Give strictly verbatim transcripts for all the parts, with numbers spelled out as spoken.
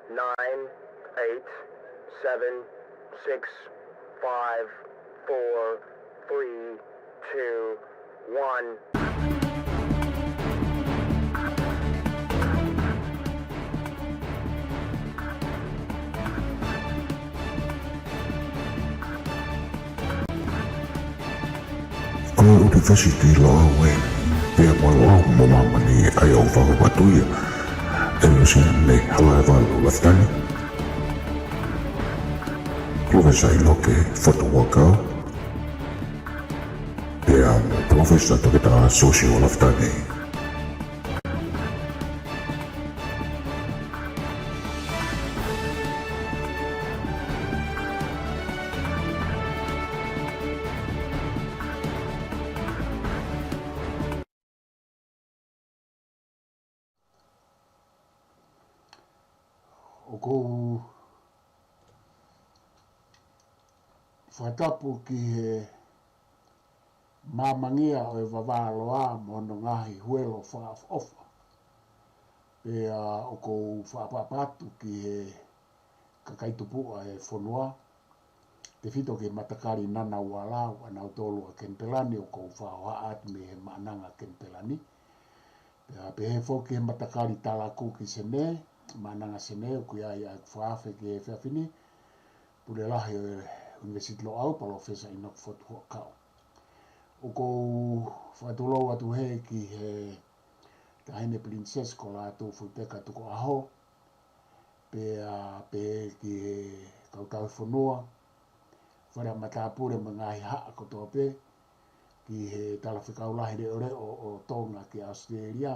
nine eight seven six five four three two one. ʻA e University Loʻau ē, pea mo Loʻau mo Māmani, ʻa ia ʻoku fakahoko atu ia ʻe Luseane Halaevalu Lafitani, Professor ʻInoke Fotu Huʻakau, pea mo Professor Toketā Siosiua Lafitani. ʻOku ou fakatapu ki he māmangia ʻo e vavāloa mo hono ngaahi huelo fakaʻofoʻofa. Pea ʻoku ou fakaʻapaʻapa atu ki he kakai tupuʻa e fonua, tefito ki he matakali Ngunnawal, ʻa nautolu ʻa Kenipela ni, ʻoku ou fakahohaʻa atu mei he Maʻananga Kenipela ni. Pea pehē foki ki he matakali Talaku ki Senē, Maʻananga Senē, ʻoku ʻi ai ʻa ʻeku fakaafe ki he efiafi ni, Pule Lahi ʻo e University Loʻau, Palōfesa ʻInoke Fotu Huʻakau. ʻOku ou fakatulou atu heni ki he Taʻahine Pilinisesi ko Lātūfuipeka Tukuʻaho, pea pehē ki he kau tauhi fonua, Fale ʻa Matāpule mo e ngaahi haʻa kotoa pē, ki he Talafekau Lahi Leʻoleʻo ʻo Tonga ki ʻAositelēlia,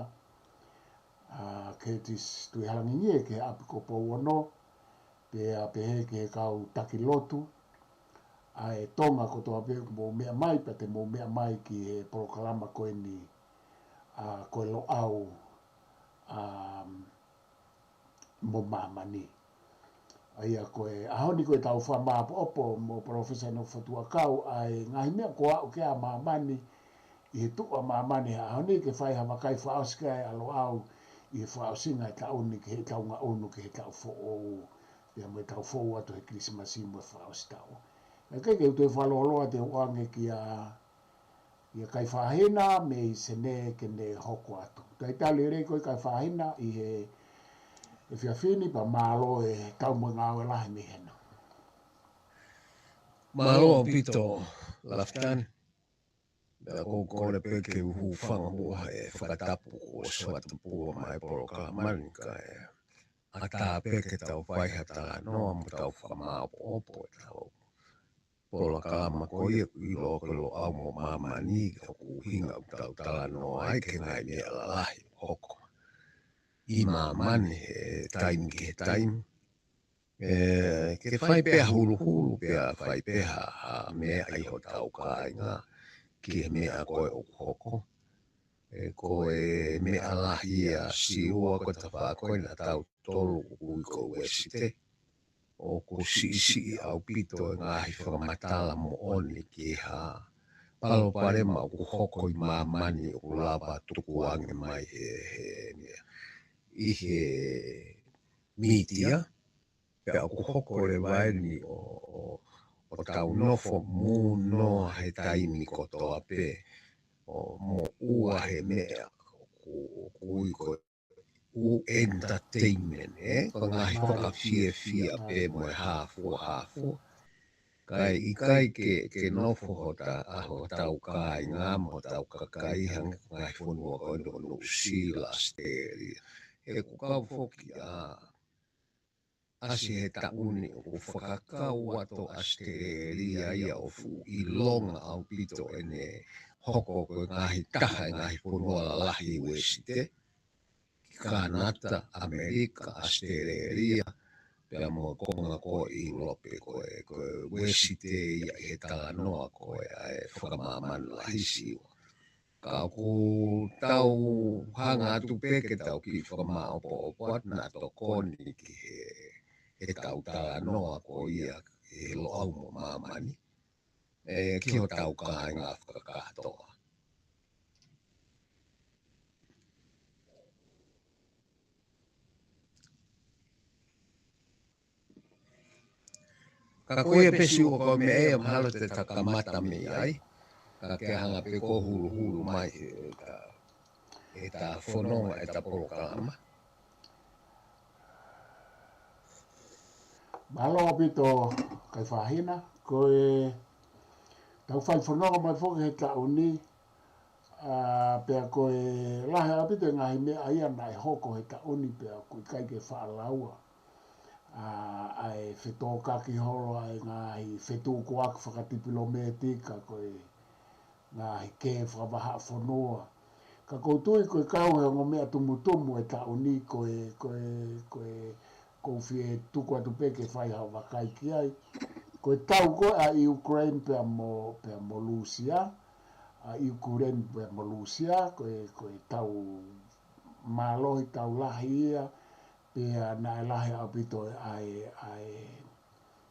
ʻa Curtis Tuʻihalangingie ki he ʻapi ko Pouono, pea pehē ki he kau taki lotu ʻa e Tonga kotoa pē ʻoku mou meʻa mai, pea te mou meʻa mai ki he polokalama ko eni, ʻa, ko e Loʻau, ʻa, mo Māmani. ʻA ia ko e ʻaho ni ko ʻetau fakamāʻopoʻopo mo Palōfesa ʻInoke Fotu Huʻakau ʻa e ngaahi meʻa kuo aʻu ki ai ʻa māmani ʻi he tuʻu ʻa māmani he ʻaho ni, ke fai ha vakai fakaʻosi ki ai ʻa Loʻau ʻi he fakaʻosinga e taʻu ni ki heʻetau ngaʻunu ki he taʻu foʻou, pea mo ʻetau fou atu he Kilisimasi mo e fakaʻosi taʻu. ʻIkai ke u toe fakalōloa, te u ʻoange kia, kia Kaifahina mei Senē ke ne hoko atu. Talitali lelei koe Kaifahina ʻi he efiafi ni, pea mālō e tau mo e ngāue lahi mei hena. Mālō ʻaupito, Lafitani. Pea ʻoku ou kole pē ke u hūfanga muʻa he fakatapu kuo ʻosi fakatapua mai polokalama ni kae ʻatā pē ke tau fai ha talanoa mo tau fakamāʻopoʻopo ʻetau polokalama ko ia ʻoku ʻiloa ko e Loʻau mo Māmani, ko e ʻuhinga ʻoku tau talanoa ai ki he ngaahi meʻa lalahi ʻoku hoko ʻi māmani he taimi ki he taimi. ʻE, ke fai pē ha huluhulu pea fai pē ha, ha meʻa ʻi hotau kāinga ki he meʻa ko ē ʻoku hoko. ʻE, ko e meʻa lahi ʻa Siua ko e tafaʻaki ko ē naʻa tautolu ʻoku ui ko e Uēsite. ʻOku siʻisiʻi ʻaupito e ngaahi fakamatala moʻoni ki ha palopalema ʻoku hoko ʻi māmani ʻoku lava tukuange mai he, he, ʻi he mītia. Pea ʻoku hoko leva eni ʻo, ʻo, ʻo tau nofo mūnoa he taimi kotoa pē ʻo moʻua he meʻa ʻoku, ʻoku ui ko e ʻū entertainment, ē? Ko e ngaahi fakafiefia pē mo e hāfua hāfua. Kae ʻikai ke, ke nofo hota, ʻa hotau kāinga mo hotau kakai hangē ko e ngaahi fonua ko eni ʻo Nuʻusila, ʻAositelēlia. He ʻoku kau foki ʻa ʻasi he taʻu ni ʻoku fakakau atu ʻAositelēlia ia ʻo fuʻu ʻilonga ʻaupito ʻene hoko ko e ngaahi taha e ngaahi fonua lalahi Uēsite, ki Kānata, ʻAmelika, ʻAositelēlia, pea mo e konga ko ē ʻIulope ko ē, ko e Uēsite ia ʻi he talanoa ko ē ʻa e fakamāmani lahi Siua. Ka ʻoku tau hanga atu pē ke tau kiʻi fakamāʻopoʻopo atu naʻa tokoni ki he, heʻetau talanoa ko ia ʻi he Loʻau mo Māmani, ē, ki hotau kāinga fakakātoa. Ka ko ia pē Siua ko e meʻa ia mahalo te ta kamata mei ai. Ka ke hanga pē ʻo huluhulu mai ʻeta, ʻeta fononga, ʻeta polokalama. Mālō ʻaupito Kaifahina, ko e tau fai fononga mai foki he taʻu ni, ʻa, pea ko e lahi ʻaupito e ngaahi meʻa ia naʻe hoko he taʻu ni pea ʻoku ʻikai ke faʻa laua. ʻA, ʻa e fetōkaki holo ʻa e ngaahi fetukuaku fakatipilōmētika ko e ngaahi kē fakavahaʻafonua. Ka ʻoku ou tui ko e kau he ongo meʻa tumutumu e taʻu ni ko e, ko e, ko e, ʻoku ou fie tuku atu pē ke fai haʻo vakai ki ai. Ko e tau ko ē ʻa Ukraine pea mo, pea mo Lūsia, ʻa Ukraine pea mo Lūsia, ko e, ko e tau mālohi, tau lahi ia, pea naʻe lahi ʻaupito ʻa e, ʻa e,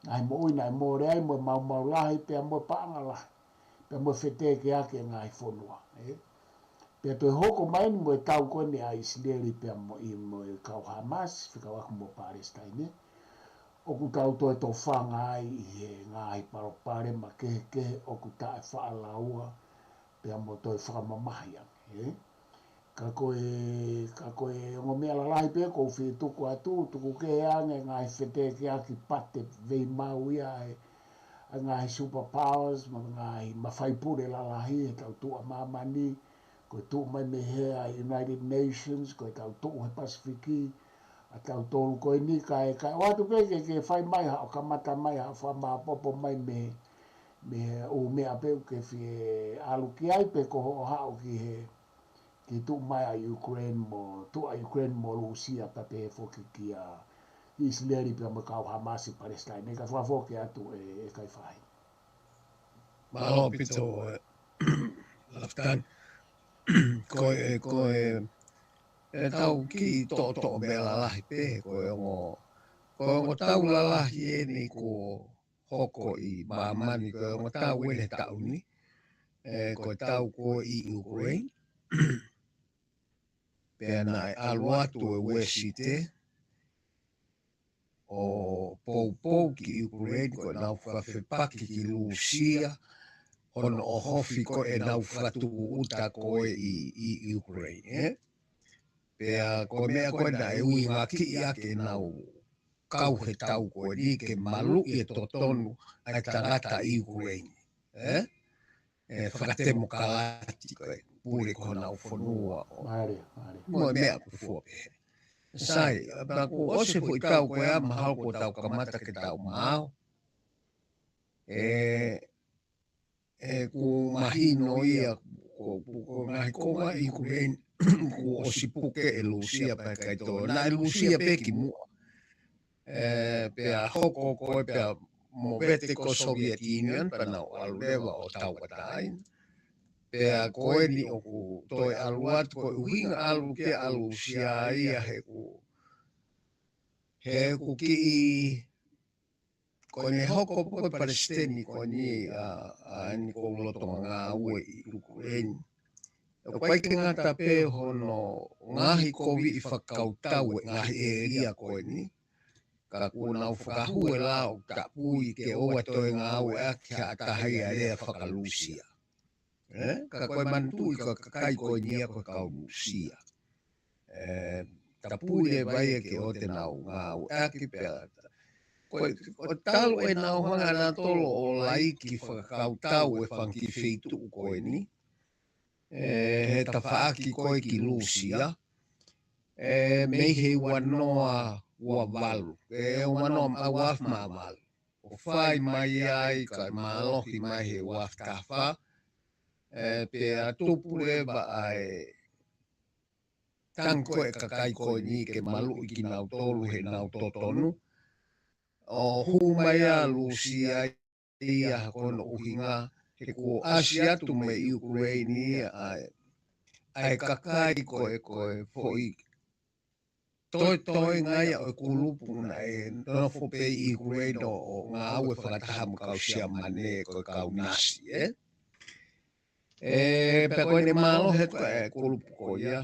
ʻa e moʻui naʻe mole ai mo e maumau lahi, pea mo e paʻanga lahi, pea mo e fetekeaki e ngaahi fonua, ē. Pea toe hoko mai eni mo e tau ko eni ʻa ʻIsileli pea mo e, mo e kau Hamas, fekauʻaki mo Palesitaine. ʻOku tau toe tofanga ai ʻi he ngaahi palopalema kehekehe ʻoku taʻefaʻalaua, pea mo toe fakamamahi ange, ē. Ka ko e, ka ko e ongo meʻa lalahi pē ʻoku ou fie tuku atu, tuku kehe ange ngaahi fetekeaki pate veimau ia ʻa e, ʻa e ngaahi superpowers, mo e ngaahi mafai pule lalahi he tau tuʻu ʻa māmani, ko e tuʻu mai mei he ʻa e United Nations, ko e tau tuʻu he Pasifiki, ʻa tautolu ko eni kae, kae ʻoatu pē ke, ke fai mai haʻo kamata mai haʻo fakamāpopo mai mei, mei he ʻū meʻa pē ʻoku ke fie ʻalu ki ai pe ko hoʻo haʻu ki he, ki tuʻu mai ʻa Ukraine mo, tuʻu ʻa Ukraine mo Lūsia pea pehē foki kia ʻIsileli pea mo e kau Hamas ʻi Palesitaine, ka fakafoki atu ē, ē Kaifahina. Mālō ʻaupito, ē, Lafitani. Ko e, ko e, ʻetau kiʻi toʻotoʻo meʻa lalahi pē, ko e ongo, ko e ongo tau lalahi eni kuo hoko ʻi māmani, ko e ongo tau eni he taʻu ni, ē, ko e tau ko ē ʻi Ukraine. Pea naʻe ʻalu atu e Uēsite ʻo poupou ki Ukraine, ko ʻenau fakafepaki ki Lūsia, hono ʻohofi ko ē ʻenau fakatūʻuta ko ē ʻi, ʻi Ukraine, ē? Pea ko e meʻa ko ē naʻe ui ngaahi kiʻi ake ʻenau kau he tau ko eni ke maluʻi e totonu ʻa e tangata ʻi Ukraine, ē? ʻE fakatemokalati ko e pule ko honau fonua ʻo. Mālie, mālie. Mo e meʻa ʻoku fua pehē. Sai, pea kuo ʻosi e foʻi tau ko ia mahalo kuo tau kamata ke tau maau. ʻE, ʻe kuo mahino ia, ko, ko, ko e ngaahi konga ʻi Ukraine, kuo ʻosi puke ʻe Lūsia pea ʻikai tō. Naʻe Lūsia pē kimuʻa. ʻE, pea hoko ko ē pea movete ko e Soviet Union, pea nau ʻalu leva ʻo tauʻatāina. Pea ko eni ʻoku toe ʻalu atu ko e ʻuhinga ʻalu ki ai ʻa Lūsia ia he ʻoku, he ʻoku kiʻi, ko ʻene hoko ko e palesiteni ko eni ʻa, ʻa eni ko e lotolotonga ngāue ʻi Ukraine. ʻOku ʻikai ke ngata pē hono ngaahi koviʻi fakakautau e ngaahi ʻēlia ko eni. Ka kuo nau fakahū e lao ʻoku tapui ke ʻoua toe ngāueʻaki ha taha ia ʻe lea faka-Lūsia. Ē? Ka ko e manatuʻi ko e kakai ko eni ia ko e kau Lūsia. Ē, tapui leva ia ke ʻoua te nau ngāueʻaki pea. Ko e, ko e talu ʻenau hanga nautolu ʻo laiki fakakautau e fanga kiʻi feituʻu ko eni. ʻE, he tafaʻaki ko ē ki Lūsia, ʻe, mei he ua noa ua valu, ʻe, ua noa ua afe mā valu. ʻO fai mai ai, kae mālohi mai he ua afe taha fā, ʻe, pea tupu leva ʻa e tangi ko ē kakai ko eni ke maluʻi kinautolu heʻenau totonu. ʻO hū mai ʻa Lūsia ia ha ko hono ʻuhinga, he kuo ʻasi atu mei Ukraine ia ʻa e, ʻa e kakai ko ē, ko e foʻi toetoenga ia ʻo e kulupu naʻe nofo pē ʻi Ukraine ʻo, ʻo ngāue fakataha mo e kau Siamane ko e kau Nasi, ē? ʻE, pea ko ʻene mālohi ko ē kulupu ko ia,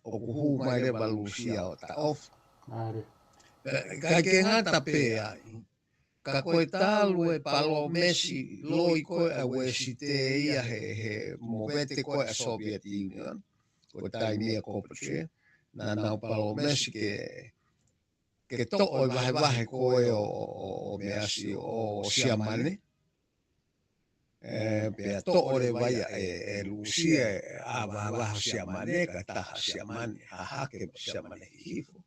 ʻoku hū mai leva Lūsia ʻo taʻofi. Mālie. Pea, ʻikai ke ngata pē ai. Ka ko e talu e palōmesi loi ko ē ʻa Uēsite ia he, he movete ko ē ʻa Soviet Union, ko e taimi ʻa Gorbachev, naʻa nau palōmesi ke, ke toʻo e vahevahe ko ē ʻo, ʻo, ʻo meʻa si ʻo Siamane. ʻE, pea toʻo leva ia ʻe, ʻe Lūsia ʻa e vahevahe ʻo Siamane, ka taha Siamane, hahake mo Siamane hihifo.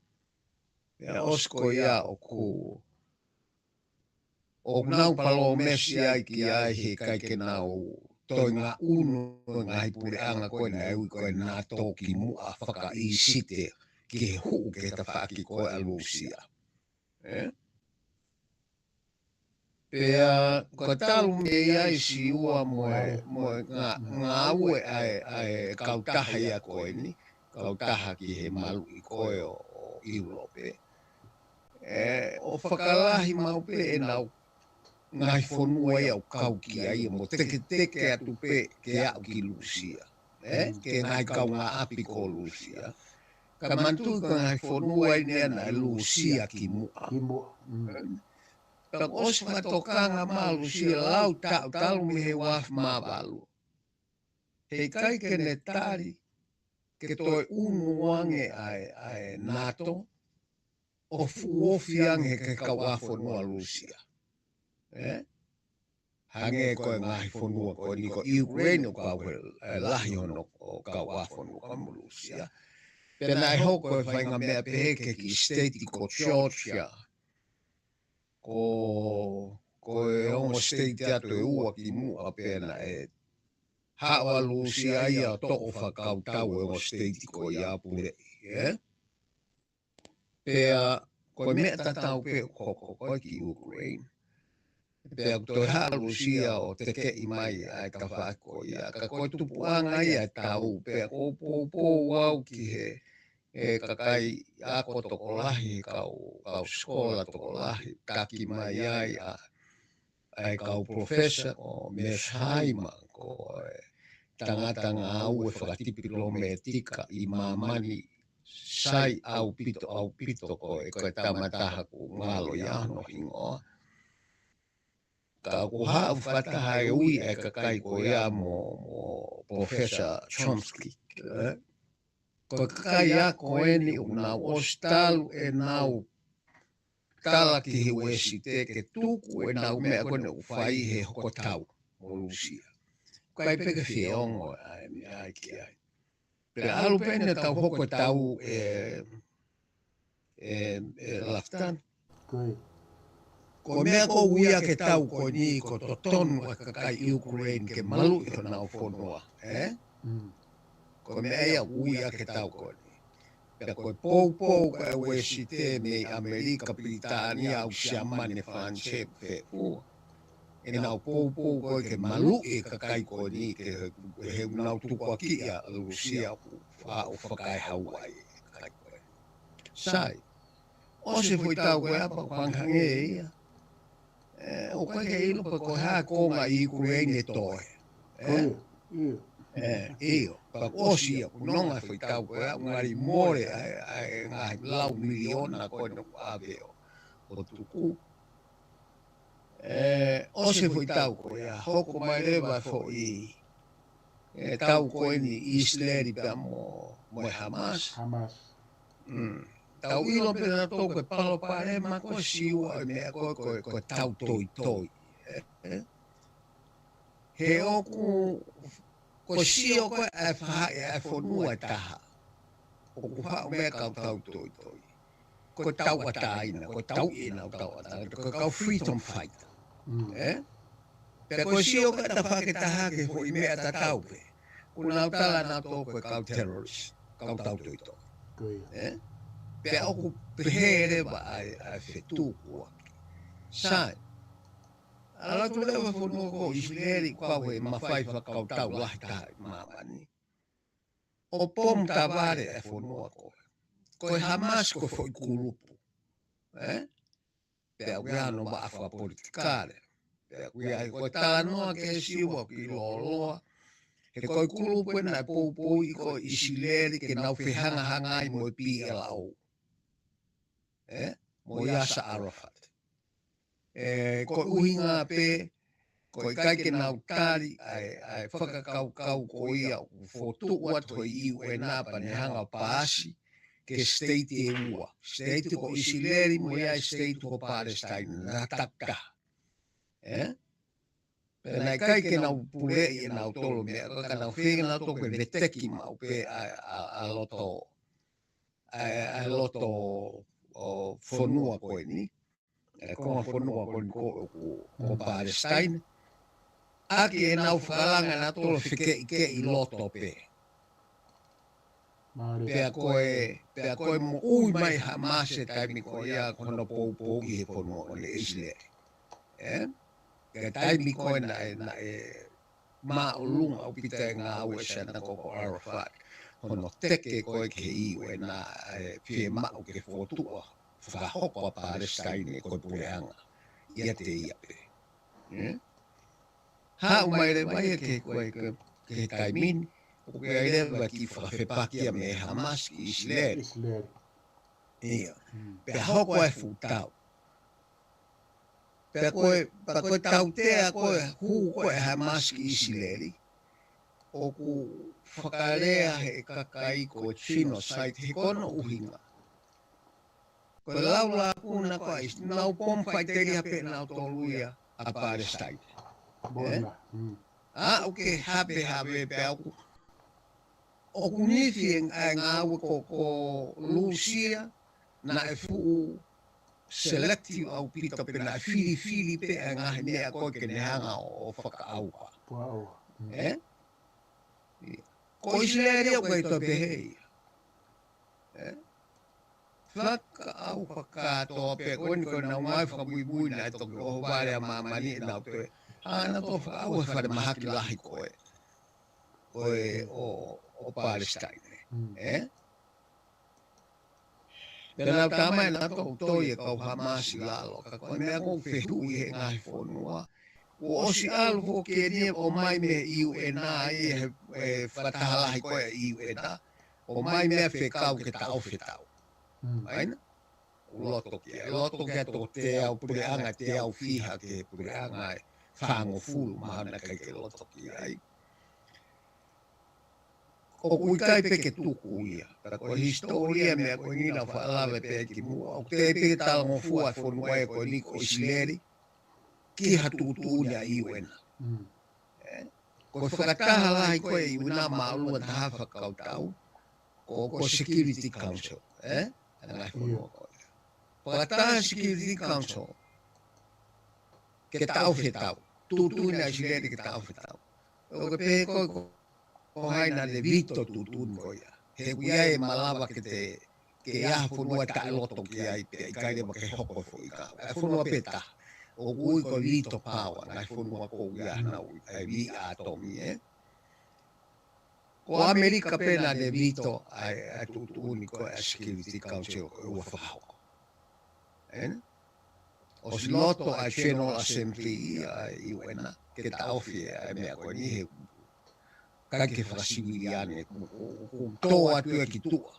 Pea ʻosi ko ia ʻoku, ʻoku nau palōmesi ai ki ai he ʻikai ke nau toe ngaʻunu e ngaahi puleʻanga ko ē naʻe ui ko e NATO ki muʻa fakaʻīsite ki he huʻu ki he tafaʻaki ko ē ʻa Lūsia. ʻE? Pea ko e talu mei ai Siua mo e, mo e ngā, ngāue ʻa e, ʻa e kautaha ia ko eni, kautaha ki he maluʻi ko ē ʻo, ʻo ʻIulope. ʻE, ʻo fakalahi maʻu pē ʻenau ngaahi fonua ia ʻoku kau ki ai mo teketeke atu pē ke aʻu ki Lūsia. ʻE, ke ngaahi kaungāʻapi ko Lūsia. Ka manatuʻi ko e ngaahi fonua eni ia naʻe Lūsia ki muʻa. Ki muʻa. Mm. Pea ʻosi fakatokanga mai Lūsia lau taʻu talu mei he ua afe mā valu. He ʻikai ke ne tali ke toe unu ange ʻa e, ʻa e NATO, ʻo fuʻu ofi ange he kau ʻāfonua Lūsia. ʻE? Hangē ko e ngaahi fonua ko eni ko Ukraine ʻoku kau he, ʻe, lahi hono ʻo kau ʻāfonua mo Lūsia. Pea naʻe hoko e faʻahinga meʻa pehē ki he kiʻi state ko Georgia. Ko, ko e ongo state atu ʻe ua ki muʻa pea naʻe haʻu ʻa Lūsia ia ʻo toʻo fakakautau e ongo state ko ia puleʻi, ʻe? Pea ko e meʻa tatau pē ʻoku hoko ko ē ki Ukraine. Pea ʻoku toe haʻu ʻa Lūsia ʻo tekeʻi mai ʻa e tafaʻaki ko ia. Ka ko e tupuʻanga ia ʻe tau, pea ʻoku ou poupou au ki he, ʻe, kakai ako tokolahi, kau, kau sikola tokolahi, taki mai ai ʻa ʻa e kau professor ko Mearsheimer, ko e tangata ngāue fakatipilōmētika ʻi māmani sai ʻaupito, ʻaupito ko e, ko e tama taha ʻoku ngalo ia hono hingoa. Ka ʻoku haʻu fakataha e ui ʻa e kakai ko ia mo, mo Professor Chomsky, ʻe? Ko e kakai ako eni ʻoku nau ʻosi talu ʻenau tala ki he Uēsite ke tuku ʻenau meʻa ko eni ʻoku fai he hoko tau mo Lūsia. ʻIkai pē ke fie ongo ʻa e meʻa ki ai. Pea ʻalu pē eni ʻo tau hoko tau ʻe, ʻe, ʻe Lafitani. Ko ia. Ko e meʻa ʻoku ui ʻaki e tau ko eni ko e totonu ʻa e kakai Ukraine ke maluʻi honau fonua, ʻe? Mm. Ko e meʻa ia ʻoku ui ʻaki e tau ko eni. Pea ko e poupou ko ē ʻa Uēsite mei ʻAmelika, Pilitānia, ʻa Siamane, Falanisē, pea ʻoku ʻenau poupou ko ē ke maluʻi e kakai ko eni ke he, he ʻoku nau tukuakiʻi ʻa Lūsia ʻo fa-, ʻo fakaehau ai e kakai ko ē. Sai. ʻOsi e foʻi tau ko ē pea ʻoku hangehangē ia. ʻE, ʻoku ʻikai ke ʻilo pe ko e hā e konga ʻi Ukraine ʻe toe. ʻE? Ko ia, ʻio. ʻE, ʻio. Pea ʻosi ia, ʻoku nonga e foʻi tau ko ē, ʻoku ngali mole ʻa e, ʻa e ngaahi lau miliona ko ē naʻe ʻave ʻo, ʻo tuku. ʻE, ʻosi e foʻi tau ko ē, hoko mai leva e foʻi, ʻe, tau ko eni ʻIsileli pea mo, mo e Hamas. Hamas. Mm. Tau ʻilo pē naʻa tau ko e palopalema ko e Siua e meʻa ko e, ko e, ko e tau toitoi. ʻE, ʻe? He ʻoku, ko e sio ko ē ʻa e faʻahi ʻa e fonua ʻe taha. ʻOku haʻu meʻa kau tau toitoi. Ko e tauʻatāina, ko e tauʻi ʻenau tauʻatāina, ko e kau freedom fighter. Mm. ʻE? Pea ko e sio ko ē tafaʻaki ʻe taha ki he foʻi meʻa tatau pē. ʻOku nau tala nautolu ko e kau terrorist, kau tau toitoi. Ko ia. ʻE? Pea ʻoku pehē leva ʻa e, ʻa e fetukuaki. Sai. ʻAlu atu leva e fonua ko ʻIsileli ʻoku kau he mafai fakakautau lahi taha ʻi māmani. ʻO pomu tavale e fonua ko ē. Ko e Hamas ko e foʻi kulupu. ʻE? Pea ʻoku ʻi ai hono vaʻa fakapolitikale. Pea ʻoku ʻi ai ko e talanoa ki he Siua ʻoku ʻi lōloa. He ko e kulupu ē naʻe poupouʻi ko ʻIsileli ke nau fehangahangai mo e P L O. ʻE? Mo Yasser Arafat. ʻE, ko e ʻuhinga pē, ko e ʻikai ke nau tali ʻa e, ʻa e fakakaukau ko ia ʻoku fokotuʻu atu ʻe he U N pea ne hanga ʻo paasi ki he state ʻe ua. State ko ʻIsileli mo e state ko Palestine, naʻa takitaha. Ē? Pea naʻe ʻikai ke nau puleʻi ʻenautolu meʻa, ka nau feinga nautolu ke veteki maʻu pē ʻa, ʻa, ʻa loto, ʻa, ʻa loto ʻo fonua ko eni. ʻE konga fonua ko eni ko, ko, ko Palestine. ʻAki ʻenau fakalanga nautolu fekeʻikeʻi loto pē. Mālie. Pea ko e, pea ko e moʻui mai Hamas he taimi ko ia ko hono poupou ʻi he fonua ʻo ʻIsileli. Ē? Ko e taimi ko ē naʻe, naʻe māʻolunga ʻaupito e ngāue ʻa e siana ko, ko Arafat. Hono teke ko ē ki he U N ʻa e fiemaʻu ke fokotuʻu fakahoko ʻa Palestine ko e puleʻanga ʻiate ia pē. Ē? Haʻu mai leva ia ki he, ko e, ki he, ki he taimi ni, ʻoku ʻi ai leva e kiʻi fakafepakiʻi mei Hamas ki ʻIsileli. ʻIsileli. ʻIo. Mm. Pea hoko e fuʻu tau. Pea ko e, pea ko e tautea ko e hū ko ē ʻa Hamas ki ʻIsileli, ʻoku fakalea ʻe he kakai ko e genocide, he ko hono ʻuhinga. Ko e lau lākuna ko ē, nau pom faʻiteliha pē nautolu ia ʻa Palestine. Ē? Bona. Mm. ʻA, ʻoku ke havehave pē ʻoku, ʻoku nifi e, e ngāue ko, ko Lūsia, naʻe fuʻu selective ʻaupito pē naʻe filifili pē ʻa e ngaahi meʻa ko ē ke ne hanga ʻo, ʻo fakaʻauha. Wow. Mm. Ē? Ko ʻIsileli ʻoku ʻikai toe pehē ia. Ē? Fakaʻauha kātoa pē ko eni ko ʻenau ngaahi fakamuimui naʻe toki ʻohovale ʻa māmani ʻenau toe. ʻA, naʻa nau toe fakaʻauha e falemahaki lahi ko ē. Ko ē ʻo, ʻo Palestine. Mm. Ē? Pea nau tā mai naʻa nau toe ʻi he kau Hamas ʻi lalo. Ka ko e meʻa ʻoku fehuʻi he ngaahi fonua. Kuo ʻosi ʻalu foki eni ʻo ʻomai mei he U N ʻa e, e fakataha lahi ko ē U N. ʻOmai meʻa fekau ke taʻofi e tau. Mm. ʻAi na? ʻOku loto ki ai. Loto ki ai toko teau, puleʻanga teau fiha ki he puleʻanga ʻe fāngofulu mahalo naʻe ʻikai ke loto ki ai. ʻOku ʻikai pē ke tuku ia. Pea ko e hisitōlia meʻa ko eni naʻa ku faʻa lave pē ki muʻa. ʻOku teʻeki pē ke talangofua e fonua ko eni ko ʻIsileli ki ha tuʻutuʻuni ʻa e U N. Mm. Ē? Ko e fakataha lahi ko ē ʻa e U N māʻolunga taha fakakautau, ko, ko Security Council. Ē? ʻA e ngaahi fonua ko ia. Fakataha Security Council ke taʻofi e tau. Tuʻutuʻuni ʻa ʻIsileli ke taʻofi e tau. ʻOku ke pehē ko, ko, ko hai naʻa ne vito tuʻutuʻuni ko ia. He ʻoku ʻi ai e malava ke te, ke ʻi ai ha fonua taʻeloto ki ai pea ʻikai leva ke hoko e foʻi kau. ʻA e fonua pē taha. ʻOku ui ko e veto power, ngaahi fonua ko ia nau, ʻa e veʻe ʻātomi, ē. Ko ʻAmelika pē naʻa ne vito ʻa e, ʻa e tuʻutuʻuni ko ē ʻa e Security Council ko ē ʻoku fakahoko. Ē? ʻOsi loto ʻa e General Assembly ʻa e U N ke taʻofi ʻa e meʻa ko eni he ʻikai ke fakasiviliane, ʻoku, ʻoku, ʻoku tō atu ia ki tuʻa.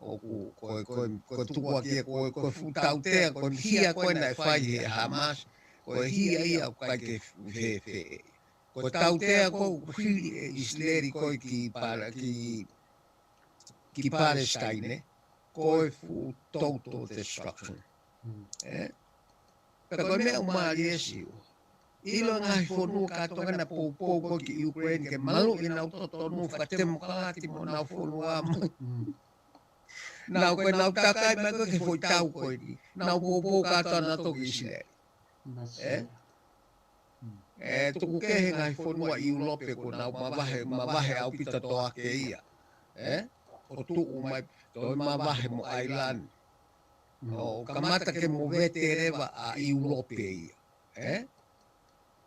ʻOku, ko e, ko e, ko e tukuakiʻi, ko e, ko e fuʻu tautea, ko e hia ko ē naʻe fai ʻe he Hamas, ko e hia ia ʻoku ʻikai ke fēfē. Ko e tautea ko ē ʻoku fili ʻe ʻIsileli ko ē ki Pale-, ki, ki Palestine, ko e fuʻu total destruction. Mm. Ē? Pea ko e meʻa ʻoku mālie ʻe Siu. ʻIlo e ngaahi fonua kātoa naʻa nau poupou ko ē ki Ukraine ke maluʻi ʻenau totonu fakatemokalati mo ʻenau fonua mo. Mm. Nau ko ē nau takai mai ko ē ki he foʻi tau ko eni. Nau poupou kātoa nautolu ki ʻIsileli. Ē? Mm. Ē, tuku kehe ngaahi fonua ʻi ʻIulope kuo nau mavahe, mavahe ʻaupito toʻa ke ia. Ē? ʻO tuʻu mai, toe mavahe mo ʻAilani. Mm. ʻO kamata ke movete leva ʻa ʻIulope ia. Ē?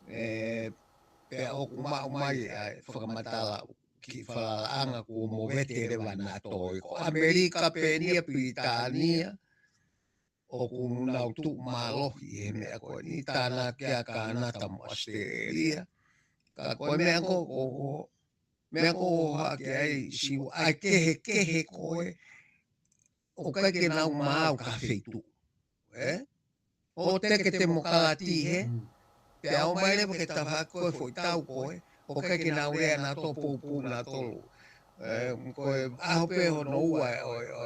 Ē, pea ʻoku maʻu mai ʻa e fakamatala ki falalaʻanga kuo movete leva nautolu. Ko ʻAmelika pē eni ia Pilitānia, ʻoku nau tuʻu mālohi he meʻa ko eni, tānaki ʻa Kānata mo ʻAositelēlia. Ka ko e meʻa ko, ko, ko, meʻa ko ʻoku hake ai Siu ʻa e kehekehe ko ē, ʻoku ʻikai ke nau maau ki ha feituʻu. Ē? ʻo teke temokalati he, pea ʻomai leva ki he tafaʻaki ko e foʻi tau ko ē, ʻoku ʻikai ke nau lea nautolu, poupou nautolu. Ē, ko e ʻaho pē hono ua ʻo, ʻo,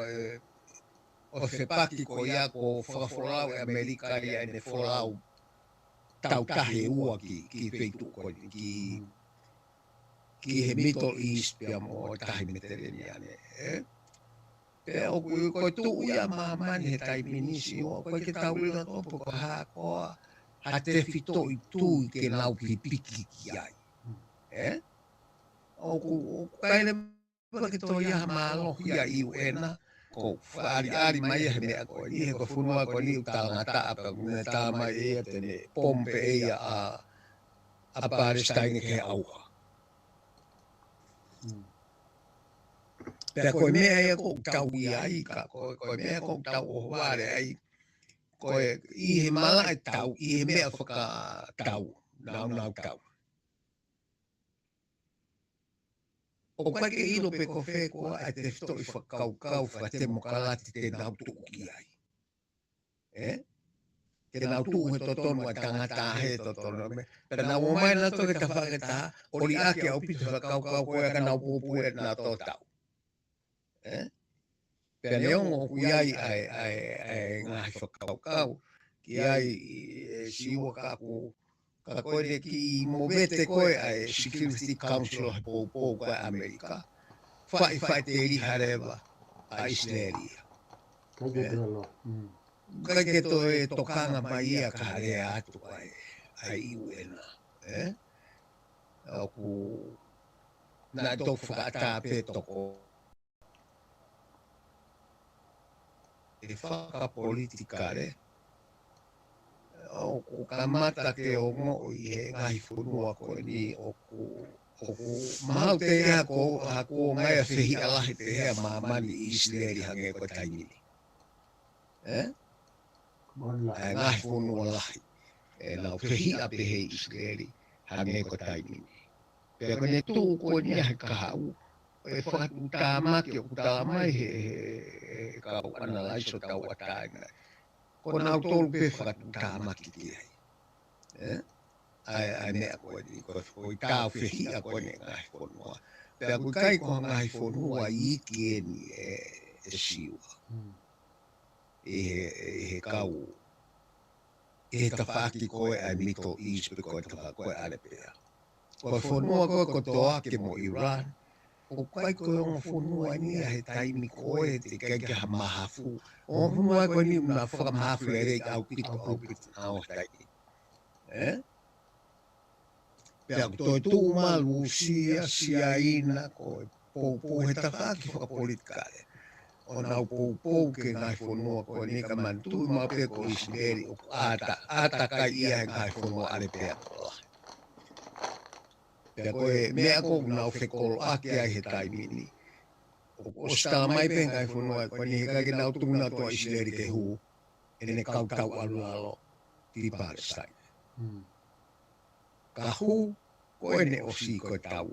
ʻo e fepaki ko ia ko e fakafolau ʻe ʻAmelika ia ʻene folau tau taha ua ki, ki he feituʻu ko eni, ki, ki he Middle East pea mo e Tahi Mediterranean, ē? Pea ʻoku, ko e tuʻu ia ʻa māmani he taimi ni, Siua, ʻoku ʻikai ke tau ʻilo nautolu pe ko e hā koā ha tefitoʻi tui ke nau pipiki ki ai. Ē? ʻOku, ʻoku ʻikai leva ke toe ʻi ai ha mālohi ʻa e U N, ko e fakaʻaliʻali mai ia he meʻa ko eni, he ko e fonua ko eni ʻoku talangataʻa pē, ʻoku ne tala mai ʻe ia te ne pom pē ʻe ia ʻa, ʻa Palestine ki he ʻauha. Pea ko e meʻa ia ʻoku tau ʻi ai, ka ko, ko e meʻa ʻoku tau ʻohovale ai, ko e ʻi he malaʻe tau, ʻi he meʻa fakatau, nāunau tau. ʻOku ʻikai ke ʻilo pe ko fē koā ʻa e tefitoʻi fakakaukau fakatemokalati te nau tuʻu ki ai. Ē? Te nau tuʻu he totonu ʻa e tangata he totonu. Pea nau ō mai nautolu ki he tafaʻaki ʻe taha, ʻo liʻaki ʻaupito fakakaukau ko ia ka nau poupou ʻe nautolu tau. Ē? Pea neongo ʻoku ʻi ai ʻa e, ʻa e, ʻa e ngaahi fakakaukau ki ai, ē, Siua, ka ko, ka ko e kiʻi movete ko ē ʻa e Security Council he poupou ko ē ʻa ʻAmelika, faʻifaʻiteliha leva ʻa ʻIsileli ia. ʻIkai ke toe ʻi ai ha tokanga mai ia ka lea atu ʻa e, ʻa e U N, ē? ʻOku, naʻe toki fakaʻatā pē toko ʻe fakapolitikale. ʻOku kamata ke ongoʻi he ngaahi fonua ko eni ʻoku, ʻoku mahalo te ʻi ai ha kuonga ia fehiʻa lahi pehē ʻa māmani ʻi ʻIsileli hangē ko e taimi ni. Ē? ʻA e ngaahi fonua lahi ʻenau fehiʻa pehē ʻi ʻIsileli hangē ko e taimi ni. Pea ko ʻene tuʻu ko eni ia he kahaʻu, ʻe fakatuʻutāmaki ʻoku tala mai he, he, he kau ʻanalaiso tauʻatāina, ko nautolu pē fakatuʻutāmaki ki ai. Ē? ʻA e, ʻa e meʻa ko eni, ko e, ko e tau fehiʻa ko eni ngaahi fonua. Pea ʻoku ʻikai ko ha ngaahi fonua iiki eni ē, ē Siua. ʻI he, ʻi he kau, ʻi he tafaʻaki ko ē ʻa e Middle East pe ko e tafaʻaki ko ē ʻAlepea. Ko e fonua ko ē ko Toake mo Iran, ʻoku ʻikai ko e ongo fonua eni ia he taimi ko ē te ʻikai ke ha mahafu. ʻO fonua ko eni ʻoku na fakamahafu lelei ʻaupito, ʻaupito, ʻaupito he taimi. Ē? Pea ʻoku toe tuʻu mai Lūsia, Siaina, ko e poupou he tafaʻaki fakapolitikale. ʻO nau poupou ki he ngaahi fonua ko eni ka manatuʻi maʻu pē ko ʻIsileli ʻoku ʻata, ʻata kai ia he ngaahi fonua ʻAlepea. Pea ko e meʻa ko ē ʻoku nau fekoloʻaki ai he taimi ni. ʻOku ʻosi tala mai pē he ngaahi fonua ko eni he ʻikai ke nau tuku nautolu ʻa ʻIsileli ke hū ʻene kau tau ʻaluʻalo ki Palestine. Ka hū, ko ʻene ʻosi ko e tau.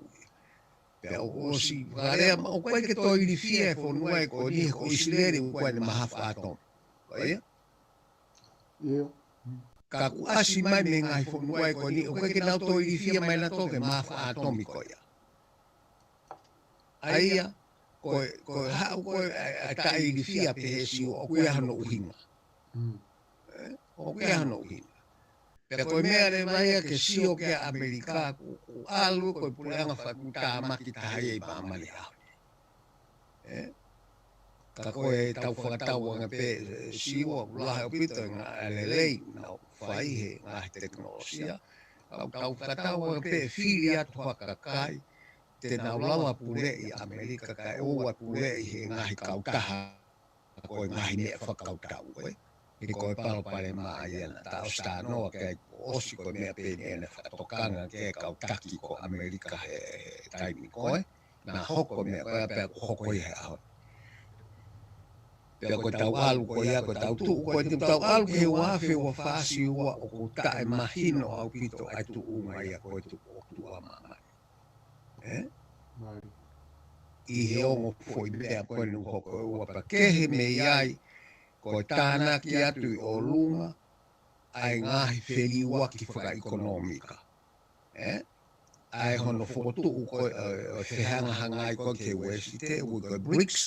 Pea ʻoku ʻosi, fakalea ma, ʻoku ʻikai ke toe ilifia e fonua ko eni he ko ʻIsileli ʻoku ʻi ai ʻene mahafu ʻātomi. Ko ia? Ka kuo ʻasi mai mei he ngaahi fonua ko eni, ʻoku ʻikai ke nau toe ilifia mai nautolu ke mahafu ʻātomi ko ia. ʻA ia, ko e, ko e haʻu ko ē ʻa e, ʻa e taʻeilifia pehē Siua, ʻoku ʻi ai hono ʻuhinga. Ē, ʻoku ʻi ai hono ʻuhinga. Pea ko e meʻa leva ia ke sio ki ai ʻa ʻAmelika, ʻoku, ʻoku ʻalu ko e puleʻanga fakatuʻutāmaki taha ia ʻi māmani he ʻaho ni. Ē? Ka ko e tau fakatauange pē, ē, Siua, ʻoku lahi ʻaupito e ngaahi lelei naʻa nau fai he ngaahi tekinolosia. Ka ʻoku tau fakatauange pē fili atu ha kakai te nau lava puleʻi ʻa ʻAmelika kae ʻoua puleʻi he ngaahi kautaha ko e ngaahi meʻa fakakautau, ē. He ko e palopalema ia naʻa tau ʻosi talanoa ki ai kuo ʻosi ko e meʻa pē eni ʻene fakatokanga ki he kau taki ko ʻAmelika he taimi ko ē. Naʻe hoko e meʻa ko ia pea kuo hoko ia he ʻaho ni. Pea ko e tau ʻalu ko ia, ko e tau tuʻu, ko e tau ʻalu ki he ua afe ua fā Siua ʻoku taʻemahino ʻaupito ʻa e tuʻunga ia ko e tuʻu ʻoku tuʻu ʻa māmani. Ē? ʻI he ongo foʻi meʻa ko eni ʻoku hoko ʻe ua pea kehe mei ai, ko e tānaki atu ʻi ʻolunga, ʻa e ngaahi feliuaki fakaʻekonōmika. ʻE? ʻA e hono fokotuʻu ko ē, ʻo, ʻo fehangahangai ko ē ki he Uēsite, ʻoku ko e brics.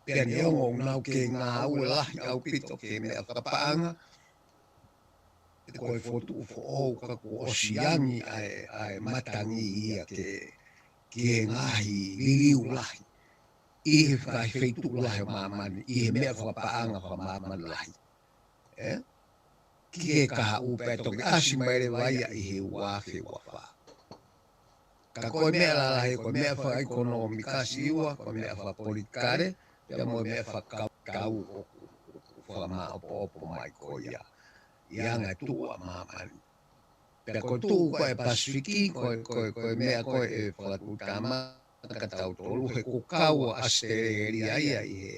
Pea neongo ʻoku nau kei ngāue lahi ʻaupito ki he meʻa fakapaʻanga, ko e fokotuʻu foʻou ka kuo ʻosi angi ʻa e, ʻa e matangi ia ke, ki he ngaahi liliu lahi ʻi he ngaahi feituʻu lahi ʻo māmani, ʻi he meʻa fakapaʻanga fakamāmani lahi. ʻE? Ki he kahaʻu pea toki ʻasi mai leva ia ʻi he ua afe ua fā. Ka ko e meʻa lalahi, ko e meʻa fakaʻekonōmika ʻa Siua, ko e meʻa fakapolitikale, pea mo e meʻa fakakaukau ʻoku, ʻoku fakamāʻopoʻopo mai ko ia ʻi he anga e tuʻu ʻa māmani. Pea ko e tuʻu ko ē Pasifiki, ko e, ko e, ko e meʻa ko ē ʻe fakatuʻutāmaki kia tautolu he kuo kau ʻa ʻAositelēlia ia ʻi he,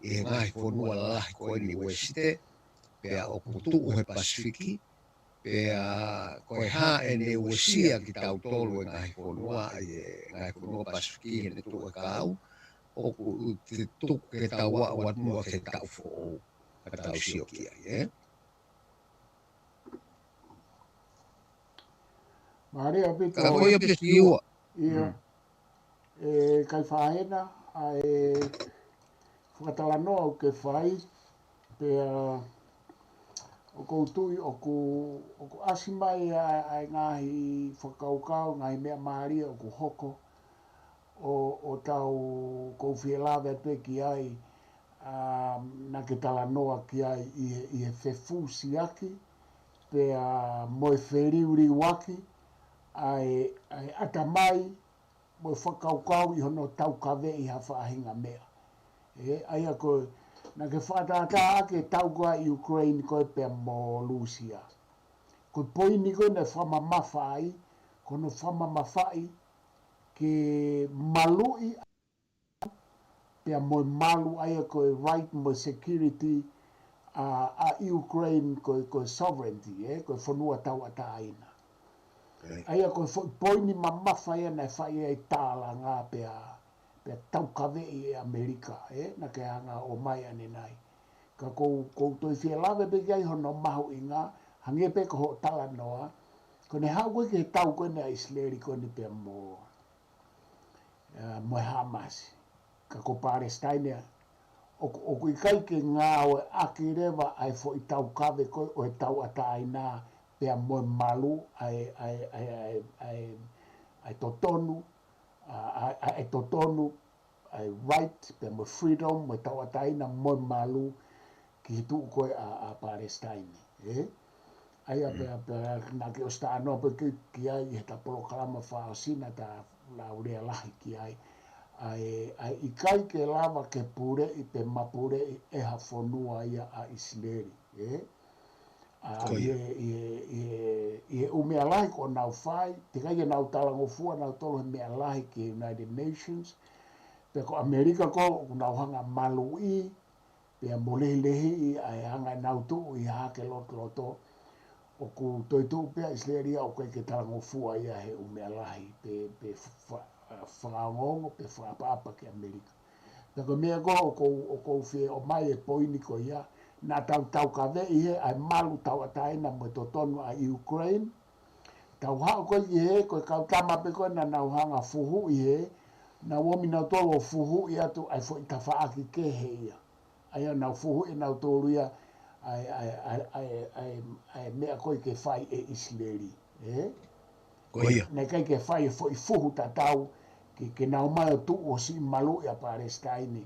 ʻi he ngaahi fonua lalahi ko eni Uēsite, pea ʻoku tuʻu he Pasifiki, pea ko e hā ʻene uesia kitautolu e ngaahi fonua, ʻi he ngaahi fonua Pasifiki heʻene tuʻu e kau, ʻoku te tuku ke tau aʻu atu muʻa ki he taʻu foʻou, ka tau sio ki ai, ē? Mālie ʻaupito. Ka ko ia pē Siua. Ia. Mm. ʻE Kaifahena, ʻa e fakatalanoa ʻoku ke fai, pea ʻoku ou tui ʻoku, ʻoku ʻasi mai ʻa, ʻa e ngaahi fakakaukau, ngaahi meʻa mālie ʻoku hoko, ʻo, ʻo tau kou fie lave atu ki ai, ʻa, naʻa ke talanoa ki ai ʻi he, ʻi he fefusiaki, pea mo e feliuliuaki, ʻa e, ʻa e ʻatamai, mo e fakakaukau ʻi hono taukaveʻi ha faʻahinga meʻa. ʻE, ʻa ia ko ē, naʻa ke fakatātā ʻaki e tau ko ē ʻa Ukraine ko ē pea mo Lūsia. Ko e poini ko ē naʻe fakamamafa ai, ko hono fakamamafaʻi ke maluʻi pea mo e malu ʻa ia ko e right mo e security ʻa, ʻa Ukraine ko e, ko e sovereignty, ē, ko e fonua tauʻatāina. ʻA ia ko e foʻi poini mamafa ia naʻe fai ai e tālanga pea, pea taukaveʻi ʻe ʻAmelika, ē, naʻa ke hanga ʻo ʻomai ʻanenai. Ka kou, kou toe fie lave pē ki ai hono mahuʻinga, hangē pē ko hoʻo talanoa, ko ʻene haʻu ko ē ki he tau ko eni ʻa ʻIsileli ko eni pea mo, ʻa, mo e Hamas. Ka ko Palestine, ʻoku, ʻoku ʻikai ke ngāueʻaki leva ʻa e foʻi taukave ko ē ʻo e tauʻatāina pea mo e malu ʻa e, ʻa e, ʻa e, ʻa e, ʻa e, ʻa e totonu, ʻa, ʻa, ʻa e totonu, ʻa e right, pea mo e freedom, mo e tauʻatāina, mo e malu, ki he tuʻu ko ē ʻa, ʻa Palestine, ē? ʻA ia pea, pea naʻa ke ʻosi talanoa pē ki, ki ai ʻi heʻeta polokalama fakaʻosi naʻa ta lave lea lahi ki ai. ʻA e, ʻa e ʻikai ke lava ke puleʻi pe mapuleʻi ʻe ha fonua ia ʻa ʻIsileli, ē? ʻA, Ko ʻi ia. he, ʻi he, ʻi he, ʻi he ʻū meʻa lahi kuo nau fai, teʻeki ai ke nau talangofua nautolu he meʻa lahi ki he United Nations, pea ko ʻAmelika ko ē ʻoku nau hanga maluʻi, pea mo lehilehiʻi ʻa e anga ʻenau tuʻu ʻi Hahake Lotoloto, ʻoku toetuʻu pē ʻa ʻIsileli ia ʻoku ʻikai ke talangofua ia he ʻū meʻa lahi, pe, pe fa-, fakaongoongo, pe fakaʻapaʻapa ki ʻAmelika. Pea ko e meʻa ko ē ʻoku ou, ʻoku ou fie ʻomai e poini ko ia, naʻa tau taukaveʻi hē ʻa e malu tauʻatāina mo e totonu ʻa Ukraine. Tau haʻu ko ē ki hē, ko e kau tama pē ko ē naʻa nau hanga fuhuʻi hē, naʻa nau ōmi nautolu ʻo fuhuʻi atu ʻa e foʻi tafaʻaki kehe ia. ʻA ia naʻa nau fuhuʻi nautolu ia ʻa e, ʻa e, ʻa e, ʻa e, ʻa e, ʻa e meʻa ko ē ke fai ʻe ʻIsileli, ē? Ko ia. Naʻe ʻikai ke fai e foʻi fuhu tatau ke, ke nau ō mai ʻo tuʻu ʻo siʻi maluʻi ʻa Palestine.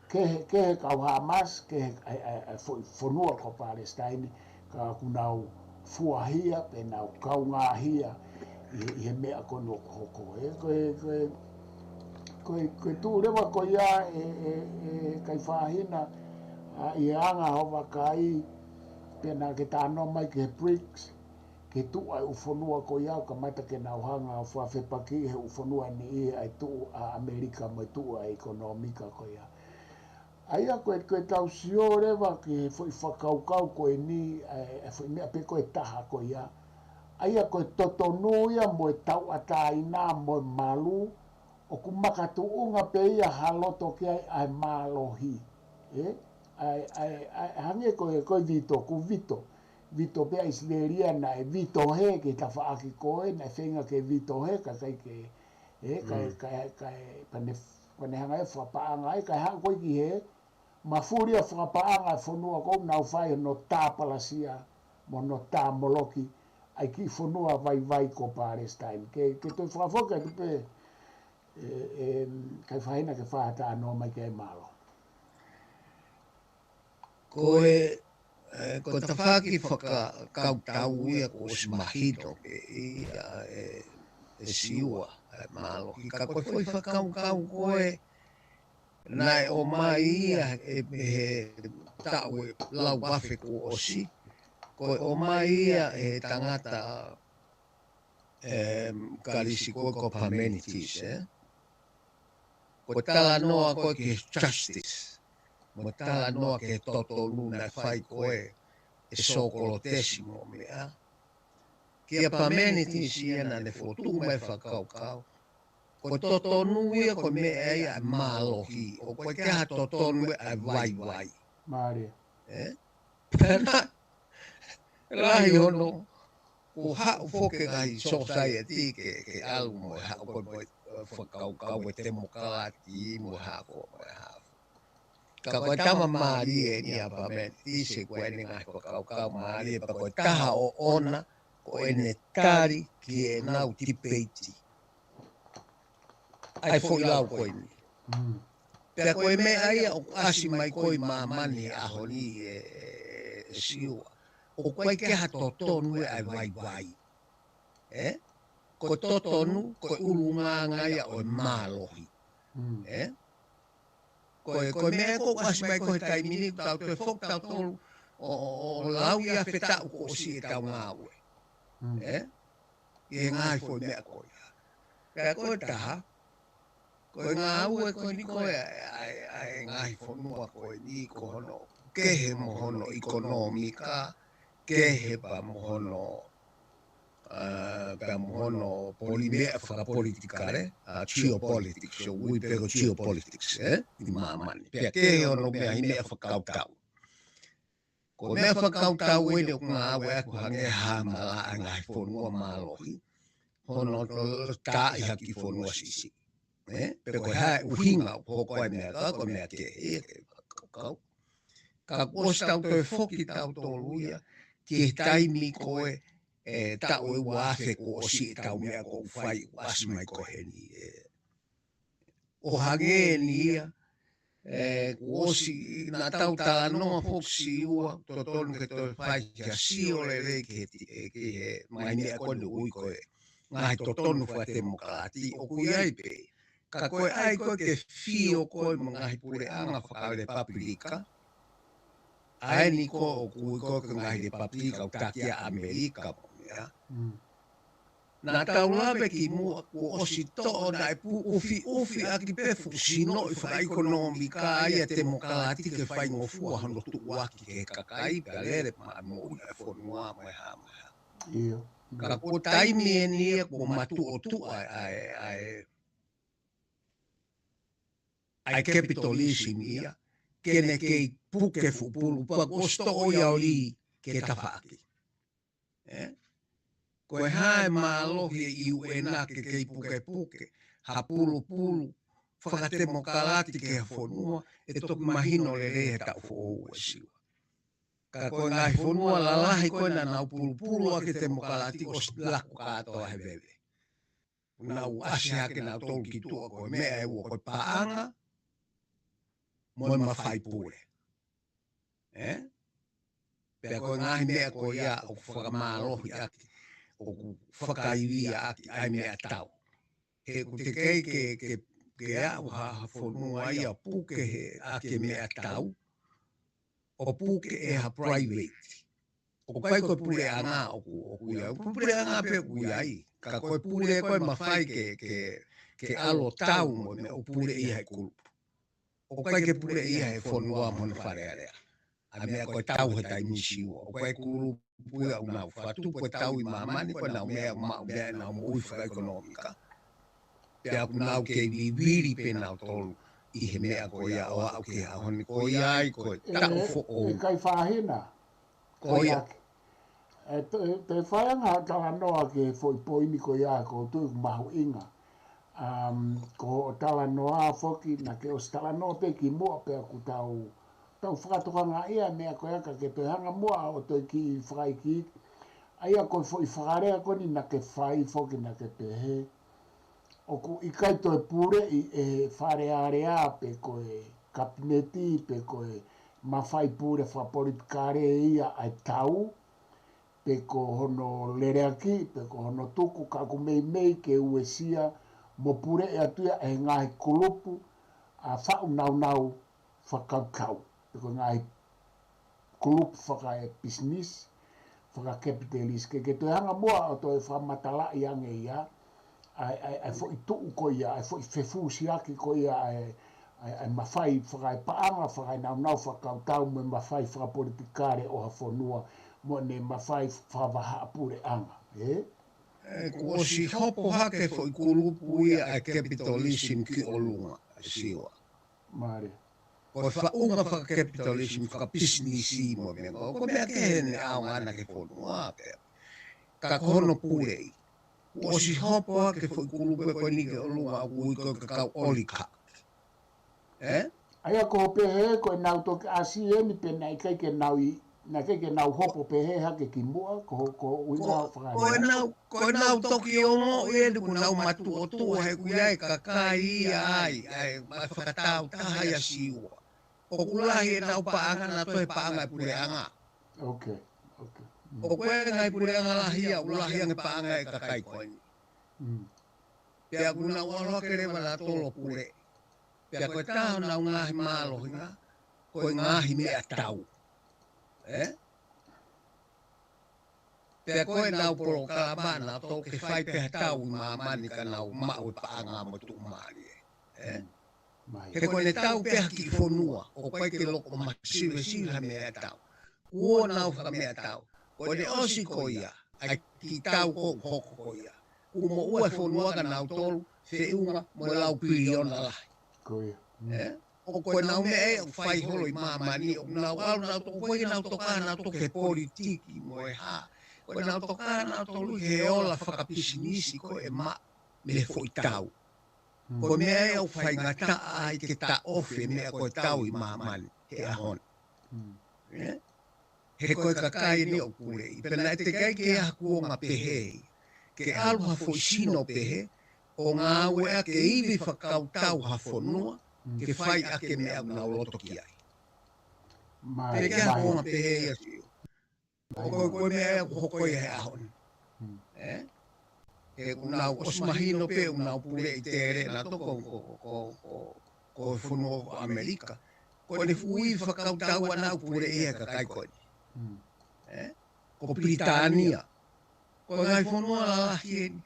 Kehe, kehe kau Hamas, kehe ʻa e, ʻa e, ʻa e foʻi fonua ko Palestine, ka ʻoku nau fuahia, pe nau kaungāhia ʻi he, ʻi he meʻa ko eni ʻoku hoko. Ē, ko e, ko e, ko e, ko e tuʻu leva ko ia ē, ē, ē, Kaifahena, ʻa, ʻi he anga hoʻo vakai, pea naʻa ke talanoa mai ki he brics, ke tuʻu ʻa e ʻū fonua ko ia ʻoku kamata ke nau hanga ʻo fakafepakiʻi he ʻū fonua ni ʻi he ʻai tuʻu ʻa ʻAmelika mo e tuʻu ʻa e ʻekonōmika ko ia. ʻA ia ko e, ko e tau sio leva ki he foʻi fakakaukau ko eni, ʻa e, ʻa e foʻi meʻa pē ko ē ʻe taha ko ia. ʻA ia ko e totonu ia mo e tauʻatāina mo e malu, ʻoku makatuʻunga pē ia ha loto ki ai ʻa e mālohi. Ē? ʻa e, ʻa e, ʻa e, hangē ko e, ko e vito, ko e vito. Vito pē ʻa ʻIsileli ia naʻe vito he ki he tafaʻaki ko ē, naʻe feinga ke vito he, kae ʻikai ke, ē, kae, Mm. kae, kae, pea ne, pea ne hanga ʻe fakapaʻanga ai, kae haʻu ko ē ki he, mafuli ʻa e fakapaʻanga ʻa e fonua ko ē, nau fai hono tāpalasia, mo hono tāmoloki, ʻa e kiʻi fonua vaivai ko Palestine. Ke, ke toe fakafoki atu pē, ē, ē, kae fai hena ke fai ha talanoa mai ki ai, mālō. Ko e, ē, ko e tafaʻaki fakakautau ia kuo ʻosi mahino pē ia ʻe, ʻe Siua, ē, mālō. Ka ko e foʻi fakakaukau ko ē, naʻe ʻomai ia ʻe, ʻe he taʻu ʻe lau afe kuo ʻosi, ko e ʻomai ia ʻe he tangata, em, Kalisi ko ē ko Parmenides, ē? Ko e talanoa ko ē ki he justice, mo e talanoa ki he totonu naʻe fai ko ē ʻe Sōkolotesi mo e meʻa. Kia Parmenides ia naʻa ne fokotuʻu mai e fakakaukau. Ko e totonu ia ko e meʻa ia ʻa e mālohi, ʻoku ʻikai ke ʻi ai ha totonu ia ʻa e vaivai. Mālie. Ē? Pea naʻe lahi hono, kuo haʻu foki e ngaahi society ke, ke ʻalu mo e haʻu ko ē mo e, ē, fakakaukau ʻo e temokalati mo e hā ko ē mo e hā. Ka ko e tama mālie eni ʻa Parmenides, ko ʻene ngaahi fakakaukau mālie, pea ko e taha ʻoʻona, ko ʻene tali ki heʻenau tipeiti ʻa e foʻi lau ko eni. Mm. Pea ko e meʻa ia ʻoku ʻasi mai ko ē ʻi māmani he ʻaho ni ē, ē, ē Siua. ʻOku ʻikai ke ʻi ai ha totonu ia ʻa e vaivai. Ē? Ko e totonu, ko e ʻulungaanga ia ʻo e mālohi. Mm. Ē? Ko e, ko e meʻa ko ē ʻoku ʻasi mai ko ē he taimi ni, tau toe foki tautolu ʻo, ʻo, ʻo lau ia fetaʻu kuo ʻosi ʻetau ngāue. Mm. Ē? ʻI he ngaahi foʻi meʻa ko ia. Pea ko e taha, ko e ngāue ko eni ko ē ʻa e, ʻa e, ʻa e ngaahi fonua ko eni ko hono kehe mo hono ʻekonōmika, kehe pea mo hono, ā, pea mo hono poli-, meʻa fakapolitikale, ā, geopolitics, ʻoku ui pē ko e geopolitics, ē, ʻi māmani. Pea kehe hono meʻa, ʻi he meʻa fakakautau. Ko e meʻa fakakautau eni ʻoku ngāue ʻaki ʻo hangē ha malaʻe ngaahi fonua mālohi, hono taaʻi ha kiʻi fonua siʻisiʻi. Ē? Pe ko e hā e ʻuhinga ʻoku hoko ai e meʻa, ka ko e meʻa kehe ia ke fakakaukau. Ka kuo ʻosi tau toe foki tautolu ia ki he taimi ko ē, ē, taʻu ʻe ua afe kuo ʻosi ʻetau meʻa ʻoku fai, ʻoku ʻasi mai ko eni, ē. ʻO hangē ni ia, ē, kuo ʻosi, naʻa tau talanoa foki Siua, totonu ke toe fai ha sio lelei ki he, ki he, ki he ngaahi meʻa ko eni ʻoku ui ko e ngaahi totonu fakatemokalati, ʻoku ʻi ai pē. Ka ko e ʻai ko ē ke fio ko ē mo e ngaahi puleʻanga fakalepapulika, ʻa eni ko ē ʻoku ui ko ē ko e ngaahi lepapulika ʻoku taki ʻa ʻAmelika mo e meʻa. Mm. Naʻa tau lave kimuʻa kuo ʻosi toʻo naʻe pu-, ʻufiʻufi ʻaki pē fuʻu sinoʻi fakaʻekonōmika ia e temokalati ke faingofua hono tuʻuaki ki he kakai, pea lele maʻa moʻui ʻa e fonua mo e hā mo e hā. ʻIo. Ka ko e taimi eni ia kuo matuʻotuʻa ʻa e, ʻa e, ʻa e capitalism ia, ke ne kei puke fuʻu pulu, pea kuo ʻosi toʻo ia ʻo lī ki he tafaʻaki. Ē? Ko e hā e mālohi ʻa e U N ke kei pukepuke ha pulupulu fakatemokalati ki ha fonua, ʻe toki mahino lelei he taʻu foʻou ʻe Siua. Ka ko e ngaahi fonua lalahi ko ē naʻa nau pulupulu ʻaki e temokalati ʻosi laku kātoa he veve. Nau ʻasi hake nautolu ki tuʻa ko e meʻa ʻe ua ko e paʻanga, mo e mafai pule. Ē? Pea ko e ngaahi meʻa ko ia ʻoku fakamālohi ʻaki, ʻoku fakaivia ʻaki ʻa e meʻatau. He ʻoku teʻeki ke, ke, ke aʻu ha, ha fonua ia puke he ʻaki e meʻatau, ʻo puke ʻe ha private. ʻOku ʻikai ko e puleʻanga ʻoku, ʻoku ʻi ai, puleʻanga pē ʻoku ʻi ai. Ka ko e pule ko ē mafai ke, ke, ke ʻalu ʻo tau mo e meʻa ʻoku puleʻi ʻe he kulupu. ʻOku ʻikai ke puleʻi ʻe he fonua mo hono Fale Alea ʻa e meʻa ko e tau he taimi Siua. ʻOku ʻikai kulupu ia ʻoku nau fakatupu e tau ʻi māmani, ko ʻenau meʻa ʻoku maʻu meʻa ʻenau moʻui fakaʻekonōmika. Pea ʻoku nau kei vivili pē nautolu ʻi he meʻa ko ia ʻo aʻu ki he ʻaho ni ko ia ai ko e taʻu foʻou. ʻIkai fāhina. Ko ia. Ē, toe fai ange ha talanoa ki he foʻi poini ko ia ko tu mahuʻinga. Um, ko hoʻo talanoa foki naʻa ke ʻosi talanoa pē kimuʻa pea ʻoku tau, tau fakatokangaʻi ʻa e meʻa ko ia ka ke toe hanga muʻa ʻo toe kiʻi fakaikiiki. ʻA ia ko e foʻi fakalea ko eni naʻa ke fai foki naʻa ke pehē ʻoku ʻikai toe puleʻi ʻe he Fale Alea pe ko e Kapineti pe ko e mafai pule fakapolitikale ia ʻa e tau, pe ko hono leleaki, pe ko hono tuku, ka ʻoku meimei ke uesia mo puleʻi atu ia ʻe he ngaahi kulupu ʻa faʻu naunau fakakautau, pe ko e ngaahi kulupu fakaepisinisi, fakakapitalisiti, ke ke toe hanga muʻa ʻo toe fakamatalaʻi ange ia, ʻa e, ʻa e, ʻa e foʻi tuʻu ko ia, ʻa e foʻi fefusiaki ko ia, ʻa e, ʻa e, ʻa e mafai fakaepaʻanga, fakaenaunau, fakakautau mo e mafai fakapolitikale ʻo ha fonua, mo ʻene mafai fakavahaʻapuleʻanga, ē? Ē, kuo ʻosi hopo hake foʻi kulupu ia ʻa e capitalism ki ʻolunga, Siua. Mālie. Ko e faʻunga fakakapitalism, fakapisinisi mo e meʻa, ko e meʻa kehe ʻene ʻaonga ʻana ki he fonua pē. Ka ko hono puleʻi. Kuo ʻosi hopo hake foʻi kulupu ko eni ki ʻolunga ʻoku ui ko e kau oligarch. Ē? ʻA ia ko hoʻo pehē ko ʻenau toki ʻasi eni pe naʻe ʻikai ke nau ʻi, naʻe ʻikai ke nau hopo pehē hake kimuʻa, ko, ko ʻuhinga ko, fakahā ko ʻenau, ko ʻenau toki ongoʻi eni kuo nau matuʻotuʻa he ʻoku ʻi ai e kakai ia ai, ʻa e, ʻa e fakatāutaha ia Siua. ʻOku lahi ʻenau paʻanga naʻa toe paʻanga e puleʻanga. Ok, ok. Mm. ʻOku ʻi ai e ngaahi puleʻanga lahi ia, ʻoku lahi ange paʻanga e kakai ko eni. Mm. Pea kuo nau ʻalu hake leva nautolu ʻo pule. Pea ko e taha honau ngaahi mālohinga, ko e ngaahi meʻatau. Ē? Pea ko ʻenau polokalama nautolu ke fai pē ha tau ʻi māmani ka nau maʻu e paʻanga mo e tuʻumālie. Ē? Mm. Mālie. He ko ʻene tau pē ha kiʻi fonua, ʻoku ʻikai ke loko masivesive ha meʻatau. Kuo nau fakameʻatau. Ko ʻene ʻosi ko ia, ʻa e kiʻi tau ko ē ʻoku hoko ko ia. Kuo moʻua e fonua ka nautolu, feʻunga mo e lau piliona lahi. Ko ia. Mm. Ē? ʻO ko ʻenau meʻa ē ʻoku fai holo ʻi māmani, ʻoku nau ʻalu nautolu, ʻoku ʻikai ke nau tokanga nautolu ki he politiki mo e hā. Ko ʻenau tokanga nautolu he ola fakapisinisi ko ē ʻe maʻu mei he foʻi tau. Mm. Ko e meʻa ē ʻoku faingataʻa ai ke taʻofi e meʻa ko e tau ʻi māmani he ʻaho ni. Mm. Ē? He ko e kakai eni ʻoku puleʻi. Pea naʻe teʻeki ai ke ʻi ai ha kuonga pehē. Ke ʻalu ha foʻi sino pehē, ʻo ngāueʻaki e ivi fakakautau ha fonua, mm, ke fai ʻaki e meʻa ʻoku nau loto ki ai. Mālie, teʻeki ai ha kuonga pehē ia Siua. ʻO ko e, ko e meʻa ē ʻoku hoko ia he ʻaho ni. Mm. Ē? He ʻoku nau ʻosi mahino pē ʻoku nau puleʻi tele nautolu ko, ko, ko e fonua ko ʻAmelika. Ko ʻene fuʻu ivi fakakautau ʻa ʻenau puleʻi e kakai ko eni. Mm. Ē? Ko Pilitānia. Ko e ngaahi fonua lalahi eni.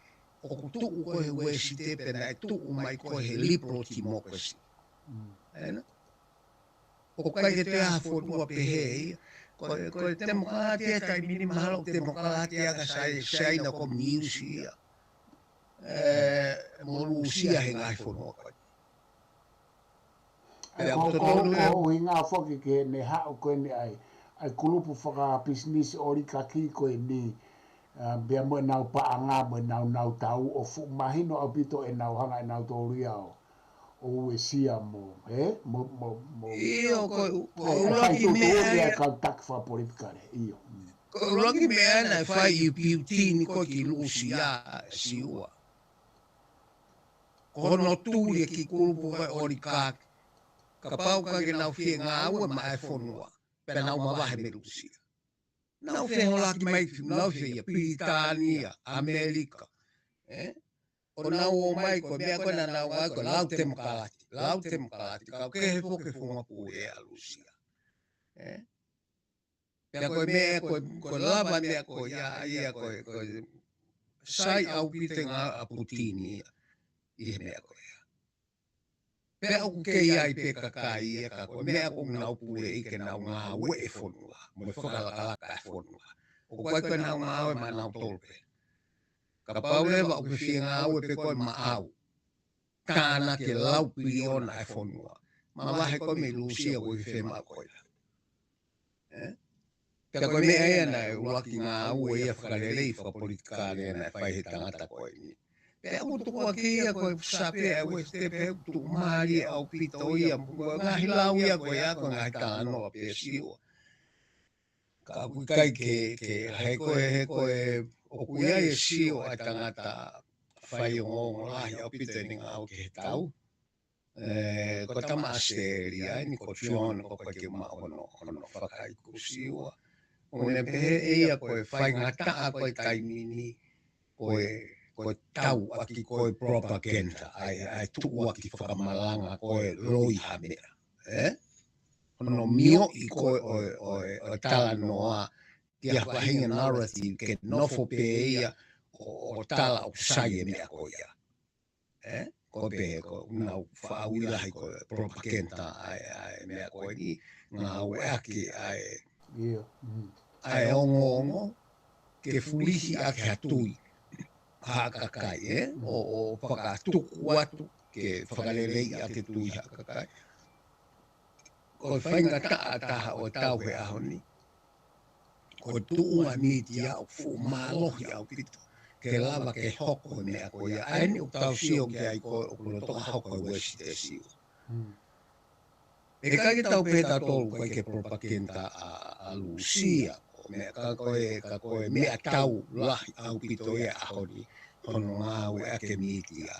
ʻOku tuʻu ko ē he Uēsite pea naʻe tuʻu mai ko ē he liberal democracy. Mm. Ē? ʻOku ʻikai ke toe ʻi ai ha fonua pehē ia. Ko e, ko e temokalati e taimi ni mahalo temokalati ʻa e Siaina Kominisi ia. Ē, mo Lūsia he ngaahi fonua ko ē. Pea ko, ko, ko ʻuhinga foki ke ne haʻu ko eni ʻa e, ʻa e kulupu fakapisinisi ʻolikaki ko eni, ā, pea mo ʻenau paʻanga, mo ʻenau nautau, ʻo fuʻu mahino ʻaupito ʻenau hanga ʻe nautolu ia ʻo, ʻo uesia mo, ē? Mo, mo, mo. ʻIo, ko, ko e ʻuluaki meʻa ia. Kau taki fakapolitikale, ʻio. Mm. Ko e ʻuluaki meʻa naʻe fai ʻi Piutini ko ē ki Lūsia Siua. Ko hono tuli e kiʻi kulupu ko ē ʻolikaki. Kapau ʻoku ʻikai ke nau fie ngāue maʻa e fonua. Pea nau mavahe mei Lūsia. Nau feholaki mai, nau fie ia Pilitānia, ʻAmelika. Ē? ʻO nau ō mai ko e meʻa ko ē naʻa nau ʻai ko e lau temokalati. Lau temokalati. Ka ʻoku kehe foki e funga pule ʻa Lūsia. Ē? Pea ko e meʻa, ko e, ko e lava meʻa ko ia, ia ko e, ko e sai ʻaupito e ngāue ʻa Putini ia ʻi he meʻa ko ia. Pea ʻoku kei ʻi ai pē kakai ia ka ko e meʻa ʻoku nau puleʻi ke nau ngāueʻi e fonua mo e fakalakalaka e fonua. ʻOku ʻikai ko ʻenau ngāue maʻanautolu pē. Kapau leva ʻoku ke fie ngāue pē koe maʻau. tānaki e lau piliona e fonua. Mavahe ko e mei Lūsia ko e fema ko ia. Ē? Pea ko e meʻa ia naʻe ʻuluaki ngāue ia fakalelei fakapolitikale naʻe fai he tangata ko eni. Pea ʻoku tukuakiʻi ia ko e sape ʻa e West Tepehek tuʻumālie ʻaupito ia, ko e ngaahi lau ia ko ia ko e ngaahi talanoa pē Siua. Ka ʻoku ʻikai ke, ke, he ko e, he ko e, ʻoku ʻi ai e sio ʻa e tangata faiongoongo lahi ʻaupito ʻene ngāue ki he tau. Ē, ko e tama ʻAositelēlia eni ko John, ko e ke ma ono, ono fakaikusiua. ʻO ne pehē ʻe ia ko e faingataʻa ko e taimi ni, ko e, ko e tau ʻaki ko e propaganda, ʻa e, ʻa e tuʻuaki fakamalanga ko e loi ha meʻa. Ē? Hono mioʻi ko e, ʻo e, ʻo e, ʻo e talanoa, ki ha faʻahinga narrative, ke nofo pē ia, ʻo, ʻo tala ʻoku sai e meʻa ko ia. Ē? Ko e pē, ko e nau faʻa ui lahi ko e propaganda ʻa e, ʻa e meʻa ko eni, ngāueʻaki ʻa e, ʻIo. Mm. ʻa e ongoongo, ke fulihi ʻaki ha tui ha kakai, ē? ʻO, ʻo fakatuku atu, ke fakalelei ʻaki e tui ha kakai. Ko e faingataʻa taha ʻo e tau he ʻaho ni. Ko e tuʻunga mītia ʻoku fuʻu mālohi ʻaupito ke lava ke hoko e meʻa ko ia. ʻA eni ʻoku tau sio ki ai ko ē ʻoku loto hoko e West Tepehek. Mm. ʻE ʻikai ke tau pehē tautolu ko e ke propaganda ʻa, ʻa Lūsia. Ko e meʻa ka ko e, ka ko e meʻa tau lahi ʻaupito ia ʻaho ni. Hono ngāueʻaki e mītia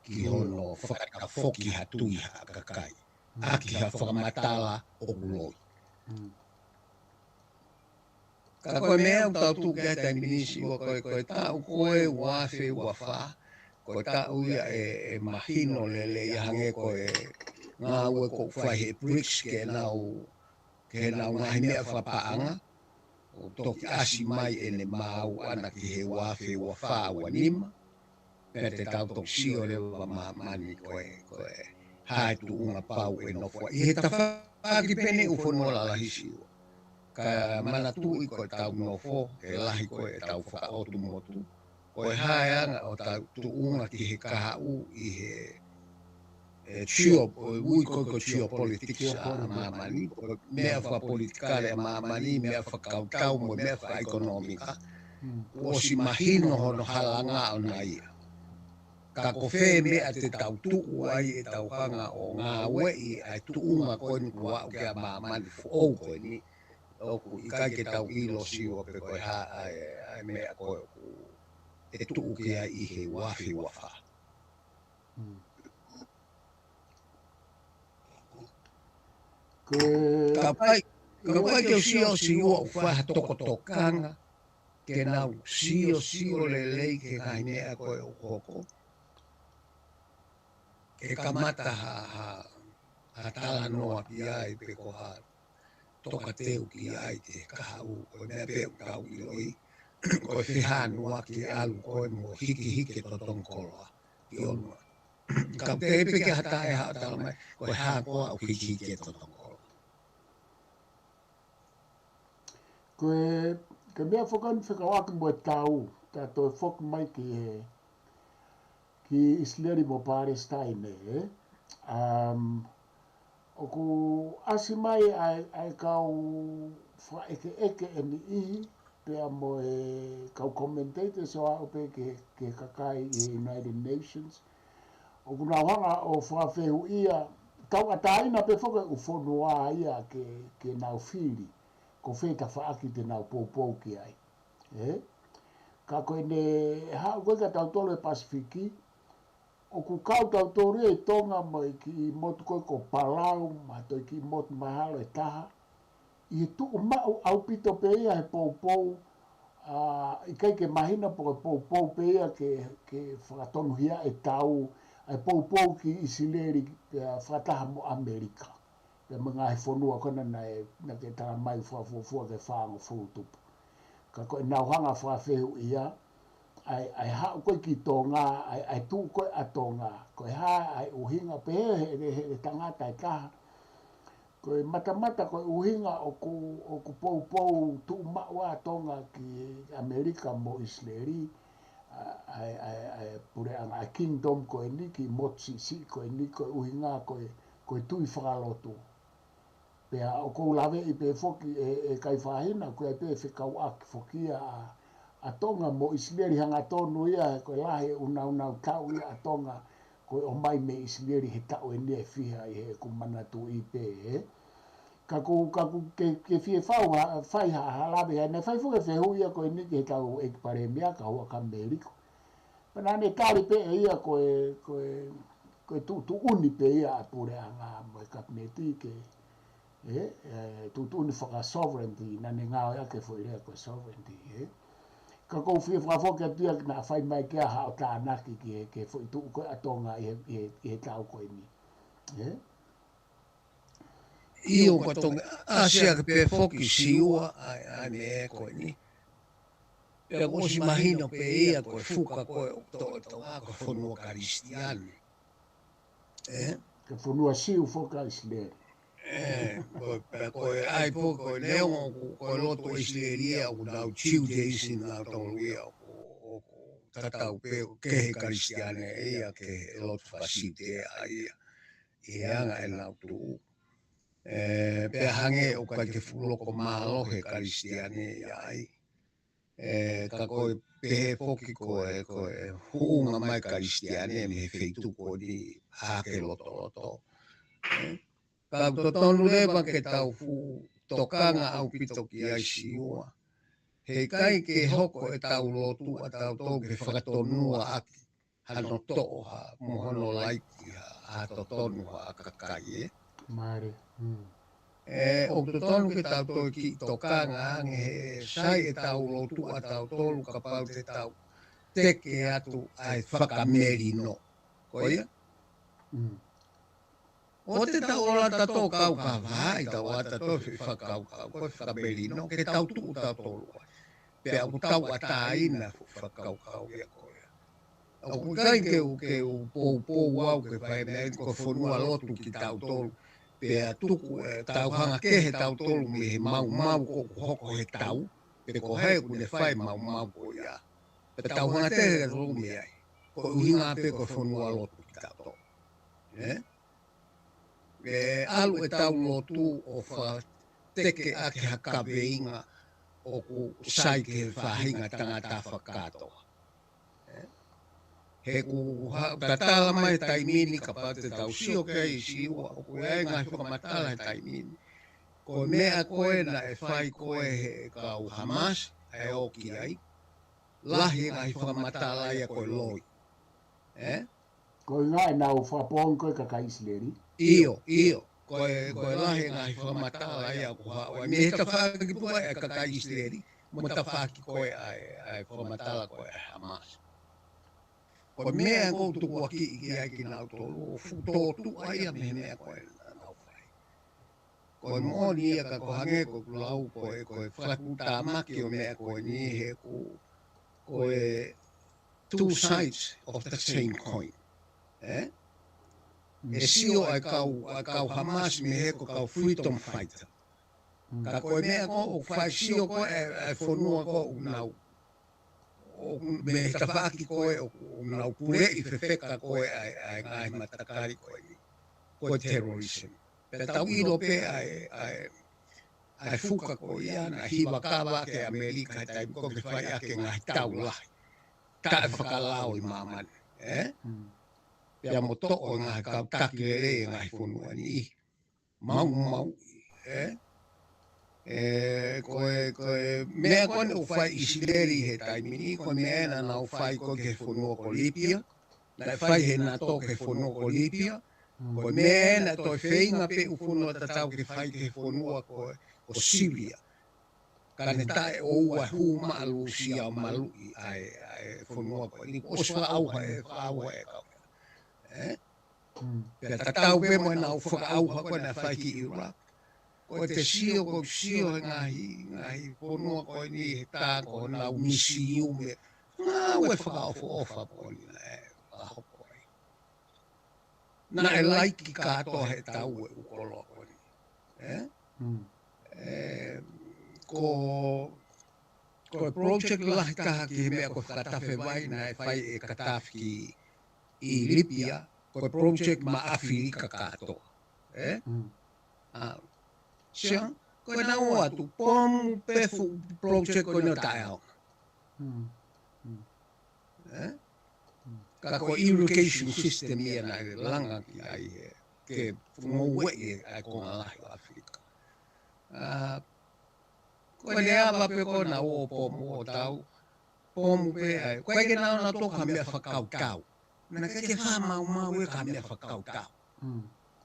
ki hono fakatafoki ha tui ha kakai. ʻAki ha fakamatala ʻoku loi. Mm. Ka ko e meʻa ʻoku tau tuʻu ki ai he taimi ni Siua ko e, ko e taʻu ko e ua afe ua fā, ko e taʻu ia ʻe, ʻe mahino lelei ia hangē ko e ngāue ʻoku fai he BRICS ke nau, ke nau ngaahi meʻa fakapaʻanga, ʻo toki ʻasi mai ʻene maau ʻana ki he ua afe ua fā ua nima, pea te tau toki sio leva māmani ko e, ko e hā e tuʻunga pau ʻe nofo ai. ʻI he tafaʻaki pē eni ʻoku fonua lalahi Siua. Ka manatuʻi ko e tau nofo, ʻe lahi ko e tau fakaʻotu motu. Ko e hā e anga ʻo tau tuʻunga ki he kahaʻu ʻi he, ʻe, geo-, ʻo e ui ko e ko e geopolitics ʻa māmani, ko e meʻa fakapolitikale ʻa māmani, meʻa fakakautau mo e meʻa fakaʻekonōmika. Mm. Kuo ʻosi mahino hono halanga ʻona ia. Ka ko fē meʻa te tau tuʻu ai ʻetau hanga ʻo ngāueʻi ʻa e tuʻunga ko eni kuo aʻu ki ai ʻa māmani foʻou ko eni. ʻOku ʻikai ke tau ʻilo Siua pe ko e hā ʻa e, ʻa e meʻa ko ē ʻoku, ʻe tuʻu ki ai ʻi he ua afe ua fā. Mm. Ko e Ka pai, ka pai ke u sio Siua ʻoku fai ha tokotokanga, ke nau sio, sio lelei ki he ngaahi meʻa ko ē ʻoku hoko. ʻE kamata ha, ha, ha talanoa ki ai pe ko ha tokateu ki ai ki he kahaʻu, ko e meʻa pē ʻoku tau ʻiloʻi, ko e fehānuaki ʻalu ko ē mo hikihiki e totongi koloa ki ʻolunga. Ka ʻoku teʻeki pē ke ha taha ʻe haʻu ʻo tala mai, ko e hā koā ʻoku hikihiki e totongi koloa. Ko e, ko e meʻa foki eni fekauʻaki mo e tau, ta toe foki mai ki he, ki ʻIsileli mo Palesitaine, ē? Um, ʻoku ʻasi mai ʻa e, ʻa e kau fakaʻekeʻeke ʻe niʻihi, pea mo e kau commentators ʻo aʻu pē ki he, ki he kakai ʻi he United Nations. ʻOku nau hanga ʻo fakafehuʻia, tauʻatāina pē foki e ʻū fonua ia ke, ke nau fili, ko fē tafaʻaki te nau poupou ki ai. Ē? Ka ko ʻene haʻu ko ē kia tautolu he Pasifiki, ʻoku kau tautolu ʻi Tonga mo e kiʻi motu ko ē ko Palau, mo e toe kiʻi motu mahalo ʻe taha. ʻI he tuʻu maʻu ʻaupito pē ia he poupou, ʻa, ʻikai ke mahino pe ko e poupou pē ia ke, ke fakatonuhia e tau, ʻa e poupou ki ʻIsileli, pea fakataha mo ʻAmelika. Pea mo e ngaahi fonua ko ena naʻe, naʻe ke tala mai fakafuofua ke fāngofulu tupu. Ka ko ʻenau hanga fakafehuʻia, ʻa e, ʻa e haʻu ko ē ki Tonga, ʻa e, ʻa e tuʻu ko ē ʻa Tonga. Ko e hā, ʻa e ʻuhinga pē he, he, he tangata ʻe taha. Ko e matamata ko e ʻuhinga ʻoku, ʻoku poupou tuʻu maʻu ʻa Tonga ki ʻAmelika mo ʻIsileli. ʻa e, ʻa e, ʻa e puleʻanga, ʻa e kingdom ko eni, kiʻi motu siʻisiʻi ko eni, ko e ʻuhinga ko e, ko e tui fakalotu. Pea ʻoku ou laveʻi pē foki ʻe, ʻe Kaifahina, ʻoku ʻi ai pē fekauʻaki foki ia ʻa, ʻa Tonga mo ʻIsileli hangatonu ia, ko e lahi e ʻunaunau taʻu ia ʻa Tonga, ko e ʻomai mei ʻIsileli he taʻu eni ʻe fiha ʻi heʻeku manatuʻi pē, ē. Ka ʻoku, ka ʻoku ke, ke fie fau ha, fai ha, ha lave, ʻa ia naʻe fai foki e fehuʻi ia ko eni ki heʻetau ʻEiki Palēmia, Kahuʻa Kameliku. Pea naʻa ne tali pē ʻe ia ko e, ko e, ko e tuʻutuʻuni pē ia ʻa e puleʻanga mo e kapineti ke, ē, ē, tuʻutuʻuni faka-sovereignty, naʻa ne ngāueʻaki e foʻi lea ko e sovereignty, ē. Ka ʻoku ou fie fakafoki atu ia naʻa fai mai ke ʻi ai haʻo tānaki ki he, ki he foʻi tuʻu ko ē ʻa Tonga ʻi he, ʻi he, ʻi he taʻu ko eni. Ē? ʻIo, ko Tonga, ʻasi ake pē foki Siua, ʻa e, ʻa e meʻa ko eni. Pea kuo ʻosi mahino pē ia ko e fuka ko ē ʻoku toʻo ʻe Tonga ko e fonua Kalisitiane. Ē? Ko e fonua Siu foki ʻa ʻIsileli. Ē, ko e, pea ko e ʻai foki ko e neongo ko, ko e lotu ʻo ʻIsileli ia ʻoku nau Judaism nautolu ia ʻoku, ʻoku tatau pē ʻoku kehe Kalisitiane ia ki he lotu faka-Siutea ia. ʻI he anga ʻenau tuʻu. Ē, pea hangē ʻoku ʻikai ke fuʻu loko mālohi e Kalisitiane ia ai. Ē, ka ko e pehē foki ko e, ko e huʻunga mai Kalisitiane mei he feituʻu ko eni ʻa e lotoloto. Ē, ka ʻoku totonu leva ke tau fuʻu tokanga ʻaupito ki ai Siua. He ʻikai ke hoko ʻetau lotu ʻatautolu ke fakatonua ʻaki hano toʻo ha, mo hono laiki ha, ha totonu ha kakai, ē? Mālie. Mm. Ē, ʻoku totonu ke tau toe kiʻi tokanga ange he sai ʻetau lotu ʻatautolu kapau te tau teke atu ʻa e fakamelino. Ko ia? Mm. ʻOku tau ʻola tautolu kau ka vahaʻi tau ʻola tautolu he fakakaukau, ko e fakamelino, ke tau tuʻu tautolu ai. Pea ʻoku tauʻatāina e fakakaukau ia ko ia. ʻOku ʻikai ke u, ke u poupou au ke fai meʻa ko e fonua lotu kitautolu. Pea tuku ʻetau hanga kehe tautolu mei he maumau ko ē ʻoku hoko he tau, pe ko hai ʻoku ne fai maumau ko ia. Pea tau hanga kehe tautolu mei ai. Ko e ʻuhinga pē ko e fonua lotu kitautolu. Ē? ʻE ʻalu ʻetau lotu ʻo fakateke ʻaki ha kaveinga ʻoku sai ki he faʻahinga tangata fakakātoa. Ē? He ʻoku ha-, tatala mai he taimi ni kapau te tau sio ki ai Siua, ʻoku ʻi ai e ngaahi fakamatala he taimi ni. Ko e meʻa ko ē naʻe fai ko ē he kau Hamas, ʻe ō ki ai. Lahi e ngaahi fakamatala ia ko e loi. Ē? Ko e ngaahi ʻenau fakapoongi ko ē kakai ʻIsileli. ʻIo, ʻio. Ko e, ko e lahi e ngaahi fakamatala ia ʻoku haʻu ai. Mei he tafaʻaki pē ʻa e kakai ʻIsileli, mo e tafaʻaki ko ē ʻa e, ʻa e fakamatala ko ē ʻa e Hamas. Ko e meʻa ʻoku ou tukuakiʻi ki ai kinautolu, ʻoku fuʻu tōtuʻa ia mei he meʻa ko ē naʻa nau fai. Ko e moʻoni ia ka ko e hangē ko ʻeku lau ko e, ko e fakatātā maki ʻo e meʻa ko eni he ʻoku, ko e two sides of the same coin. Ē? Mm. ʻE sio ʻa e kau, ʻa e kau Hamas mei he ko e kau freedom fighter. Mm. Ka ko e meʻa ko ē ʻoku fai sio ko ē ʻa e, ʻa e fonua ko ē ʻoku nau ʻo mei he tafaʻaki ko ē ʻoku nau puleʻi fefeka ko ē ʻa e, ʻa e ngaahi matakali ko eni. Ko e terrorism. Pea tau ʻilo pē ʻa e, ʻa e, ʻa e fuka ko ia naʻe hiva kava ʻaki ʻe ʻAmelika he taimi ko ē ke fai ʻaki e ngaahi tau lahi. Taʻefakalao ʻi māmani, ē? Mm. Pea mo toʻo e ngaahi kau taki lelei e ngaahi fonua ni. Maumau, ē? Ē, ko e, ko e meʻa ko ē naʻe fai ʻe ʻIsileli he taimi ni, ko e meʻa naʻa nau fai ko ē ki he fonua ko Lipia, naʻe fai he NATO ki he fonua ko Lipia, ko e meʻa naʻe toe feinga pē ʻū fonua tatau ke fai ki he fonua ko, ko Siria. Ka ne taʻeʻoua hū maʻa Lūsia ʻo maluʻi ʻa e, ʻa e fonua ko eni, ʻosi fakaʻauha ʻe, fakaʻauha ʻe kau. Ē? Mm. Pea tatau pē mo ʻenau fakaʻauha ko ē naʻe fai ki ʻIlaki. Ko e te sio, ko e sio he ngaahi, ngaahi fonua ko eni he tā ko honau misiume. Ngāue fakaʻofoʻofa ko eni naʻe fakahoko ai. Naʻe laiki kātoa he tau e ʻū koloa ko eni. Ē? Mm. Ē, ko, ko e project lahi taha ki he meʻa ko e fakatafe vai naʻe fai ʻe Gaddafi ki ʻi Libya, ko e project maʻa ʻAfilika kātoa. Ē? ʻA, sia, ko e nau atu, pomu pē fuʻu project ko eni ʻo taʻeʻaonga. Ē? Ka ko e irrigation system ia naʻe langa ki ai ē, ke ngoueʻi ʻa e konga lahi ʻo ʻAfilika. ʻA, ko e neava pē ko ena ʻo pomu ʻo tau, pomu pē ai. Ko e ke nau na toka meʻa fakakautau. Naʻe ke ke fakamaumau ē ka meʻa fakakautau.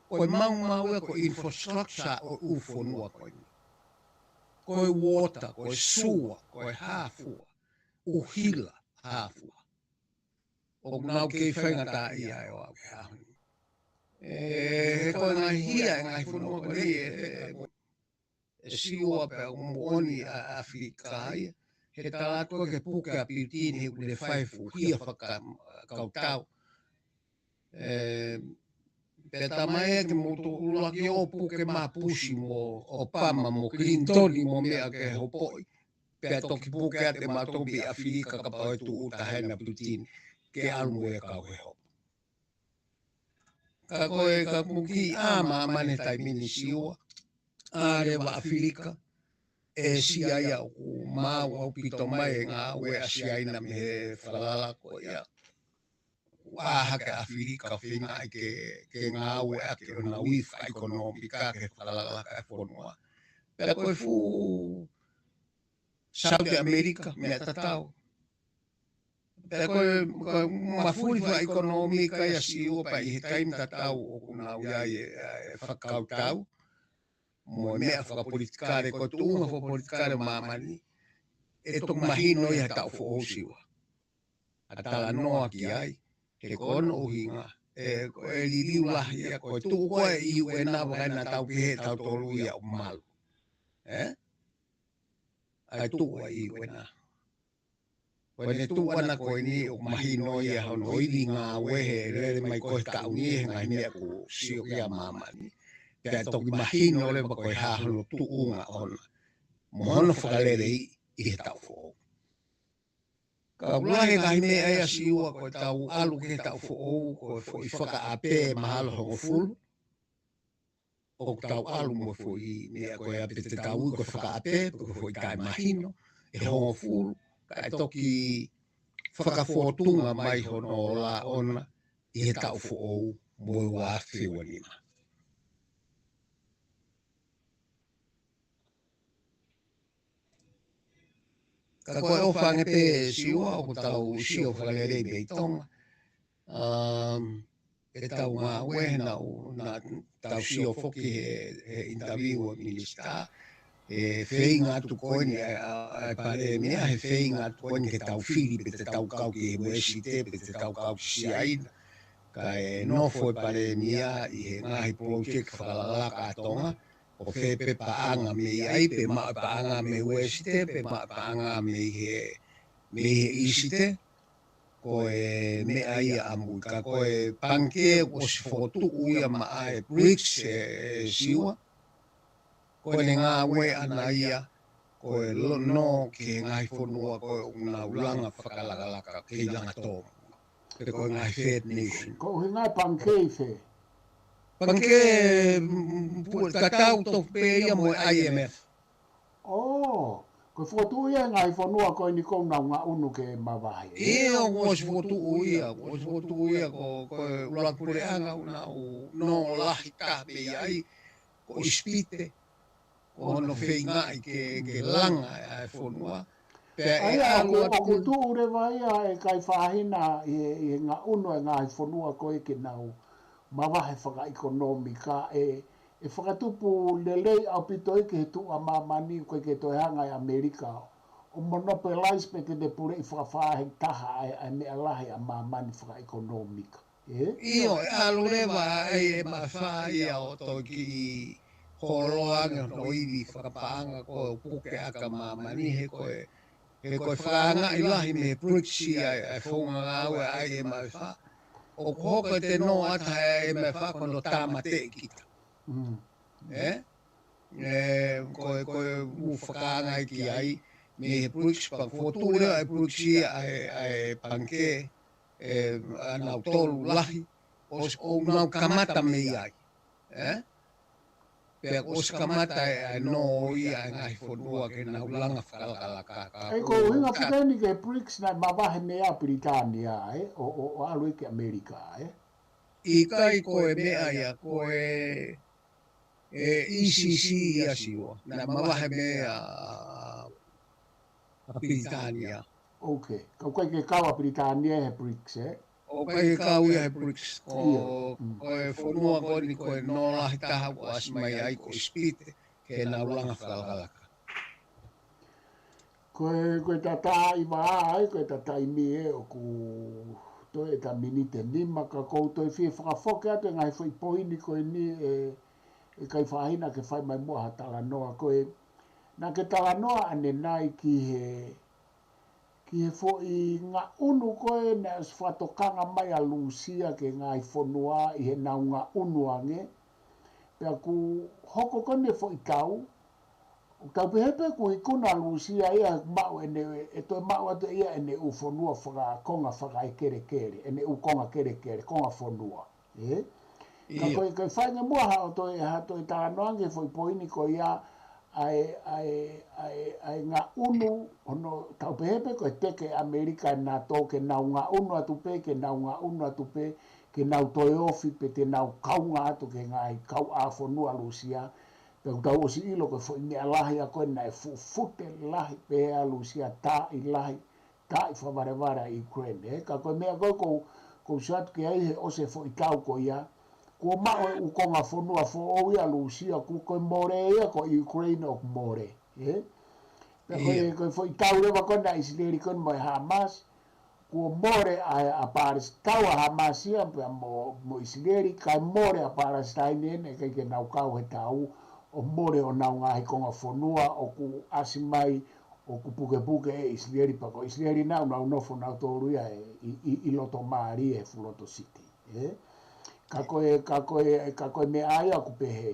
Ko e maumau ē ko e infrastructure ʻo e ʻū fonua ko eni. Ko e water, ko e sewer, ko e hā fua, ʻuhila, hā fua. ʻOku nau kei faingataʻaʻia ʻo aʻu ki he ʻaho ni. ʻE, he ko e ngaahi hia, ʻe ngaahi fonua ko eni, ʻe, ʻe, ʻe Siua pea ʻoku moʻoni ʻa ʻAfilika ia. He tala atu ko e ke puke ʻa Pilitini he ʻoku ne fai fuʻu hia fakakautau. ʻE, pea talamai ʻe kimoutolu ʻuluaki ʻo puke mapusi mo ʻOpama mo Kilintoni mo meʻa ke hopoʻi. Pea toki puke atu ʻe mautolu pē ʻAfilika kapau ʻe tuʻu taha ena Pilitini ke ʻalu mo e kau he hopo. Ka ko e ka muki ʻa māmani taimi ni Siua, ʻa leva ʻAfilika, ʻe sia ia ʻoku maau ʻaupito mai e ngāue ʻa Siaina mei he fakalaka ko ia. ʻA hake ʻAfilika feinga ai ke, ke ngāueʻaki ʻo nau ifa ʻekonōmika ke fakalaka e fonua. Pea ko e fuʻu South America, meʻa tatau. Pea ko e, ko e mafuli fakaʻekonōmika ia Siua pea ʻi he taimi tatau ʻoku nau ʻi ai e, e fakakautau. Mo e meʻa fakapolitikale, ko e tuʻunga fakapolitikale māmani. ʻE toki mahino ia he taʻu foʻou Siua. ʻA talanoa ki ai, he ko hono ʻuhinga, ʻe, ko e liliu lahi ia, ko e tuʻu ko ē ʻa e U N ʻa vakai na tau ki he tautolu ia ʻo malu. Ē? ʻA e tuʻu ʻa e U N. Ko ʻene tuʻu ʻana ko eni ʻoku mahino ia hono ivi ngāue he lele mai ko e taʻu ni he ngaahi meʻa kuo sio ki ai māmani. Pea toki mahino leva ko e hā hono tuʻunga ʻona. Mo hono fakaleleiʻi he taʻu foʻou. Ka ʻoku lahi e ngaahi meʻa ia Siua ko e tau ʻalu ki he taʻu foʻou, ko e foʻi fakaʻapē mahalo hongofulu. ʻOku tau ʻalu mo e foʻi meʻa ko ia pe te tau ui ko e fakaʻapē, pe ko e foʻi taʻemahino, ʻe hongofulu, kae toki fakafōtunga mai hono ola ʻona ʻi he taʻu foʻou mo e ua afe ua nima. Ka ko e ʻofa ange pē Siua ʻoku tau sio fakalelei mei Tonga. Um, ʻE tau ngāue he naʻu, naʻa tau sio foki he, he interview ʻa e minisitā. He feinga atu ko eni ʻa e, ʻa e, ʻa e palēmia, he feinga atu ko eni ke tau fili pe te tau kau ki he Uēsite, pe te tau kau ki Siaina. Kae nofo e palēmia ʻi he ngaahi project fakalakalaka ʻa Tonga. ʻO fē pē paʻanga mei ai, pe maʻu paʻanga mei Uēsite, pe maʻu paʻanga mei he, mei he ʻIsite. Ko e meʻa ia ʻamui, ka ko e pangikē kuo ʻosi fokotuʻu ia maʻa e BRICS ē, ē Siua. Ko ʻene ngāue ʻana ia, ko e lono ki he ngaahi fonua ko ē ʻoku nau langa fakalakalaka, kei langa tō. Pe ko e ngaahi First Nation. Ko e ʻuhinga e pangikē ʻi fē? Pangikē, mm, mm, pu-, tatau tofu pē ia mo e I M F. ʻŌ, ko e fokotuʻu ia e ngaahi fonua ko eni ʻoku nau ngaʻunu ke mavahe. ʻIo, kuo ʻosi fokotuʻu ia, kuo ʻosi fokotuʻu ia ko, ko e ʻuluaki puleʻanga ʻoku nau nō lahi taha pē ia ai, ko ʻIsipite, ko hono feingaʻi ke, ke langa ʻa e fonua. Pea ʻe ʻAia, ʻalu ʻoku, atu ʻoku tuʻu leva ia e kai fāhina ʻi he, ʻi he ngaʻunu e ngaahi fonua ko ē ke nau mavahe fakaʻekonōmika ē, ʻe fakatupu lelei ʻaupito ia ki he tuʻu ʻa māmani ko ē ke toe hanga ʻe ʻAmelika ʻo monopolize pe te ne puleʻi fakafāhina taha ʻa e, ʻa e meʻa lahi ʻa māmani fakaʻekonōmika. Ē? ʻIo, ʻe ʻalu leva ʻa e M F ia ʻo toe kiʻi holo ange hono ivi fakapaʻanga ko e puke ʻaki ʻa māmani he ko e, he ko e fakaangaʻi lahi mei he BRICS ia ʻa e founga ngāue ʻa e M F. ʻOku hoko ʻete nō atu ʻa e M F ko hono tāmateʻi kita. Mm. Ē? Ē, ko e, ko e ʻū fakaangaʻi ki ai, mei he BRICS, pea fokotuʻu leva ʻe he BRICS ia ʻa e, ʻa e pangikē, ʻe, ʻa nautolu lahi, ʻosi ʻoku nau kamata mei ai. Ē? Pea ʻosi kamata ʻa e, ʻa e nō ia ʻa e ngaahi fonua ke nau langa fakalakalaka. Ka ʻoku ʻuhinga ka- foki eni ki he BRICS naʻe mavahe mei ai ʻa Pilitānia, ē? ʻO, ʻo, ʻo ʻalu ia ki ʻAmelika, ē? ʻIkai, ko e meʻa ia, ko e, ʻe, ECC ia, Siua. Naʻe mavahe mei ai ʻa, ʻa Pilitānia. Ok. Ka ʻoku ʻikai ke kau ʻa Pilitānia he BRICS, ē? ʻOku ʻikai ke kau ia he BRICS. Ko, ʻIo. Mm. ko e fonua ko eni ko e nō lahi taha ʻoku ʻasi mai ai ko ʻIsipite, ke nau langa fakalakalaka. Ko e, ko e tatā ʻi vā ai, ko e tatā ʻi mī ē ʻoku toe ʻeta miniti ʻe nima ka ʻoku ou toe fie fakafoki atu e ngaahi foʻi poini ko eni ē, ʻe Kaifahina ke fai mai muʻa ha talanoa ko ē. Naʻa ke talanoa ʻanenai ki he, ki he foʻi ngaʻunu ko ē naʻe ʻosi fakatokanga mai ʻa Lūsia ki he ngaahi fonua ʻi heʻenau ngaʻunu ange. Pea ʻoku hoko ko eni e foʻi tau, ʻoku tau pehē pē ʻoku ikuna ʻa Lūsia ia ʻe maʻu ʻene, ʻe toe maʻu atu ia ʻene ʻū fonua fakakonga fakaekelekele, ʻene ʻū konga kelekele, konga fonua. Ē? Ka ʻIo. ko e, ka ʻi fai ange muʻa haʻo toe, haʻo toe talanoa ange foʻi poini ko ia, ʻa e, ʻa e, ʻa e, ʻa e ngaʻunu, hono tau pehē pē ko e teke ʻAmelika ʻe NATO ke nau ngaʻunu atu pē, ke nau ngaʻunu atu pē, ke nau toe ofi pē, te nau kaunga atu ki he ngaahi kauʻāfonua ʻa Lūsia. Pea ʻoku tau ʻosi ʻilo ko e foʻi meʻa lahi ʻa ko ē naʻe fufute lahi pē ʻa Lūsia, taaʻi lahi, taaʻi fakavalevale ʻa Ukraine, ē? Ka ko e meʻa ko ē ʻoku, ʻoku ou sio atu ki ai he ʻosi e foʻi tau ko ia, kuo maʻu e ʻū konga fonua foʻou ia ʻa Lūsia, ʻoku ko e mole ia ko Ukraine ʻoku mole, ē? Pea ko e, ʻIo. ko e foʻi tau leva ko ē naʻe ʻIsileli ko ē mo e Hamas, kuo mole ʻa, ʻa Palis-, tau ʻa Hamas ia pea mo, mo ʻIsileli, kae mole ʻa Palestine eni, ʻikai ke nau kau he tau, ʻo mole honau ngaahi konga fonua, ʻoku ʻasi mai, ʻoku pukepuke ʻe ʻIsileli pea ko ʻIsileli naʻa nau nofo nautolu ia ʻi, ʻi, ʻi loto mālie he fuʻu loto siti, ē? Ka ko e, ka ko e, ka ko e meʻa ia ʻoku pehē,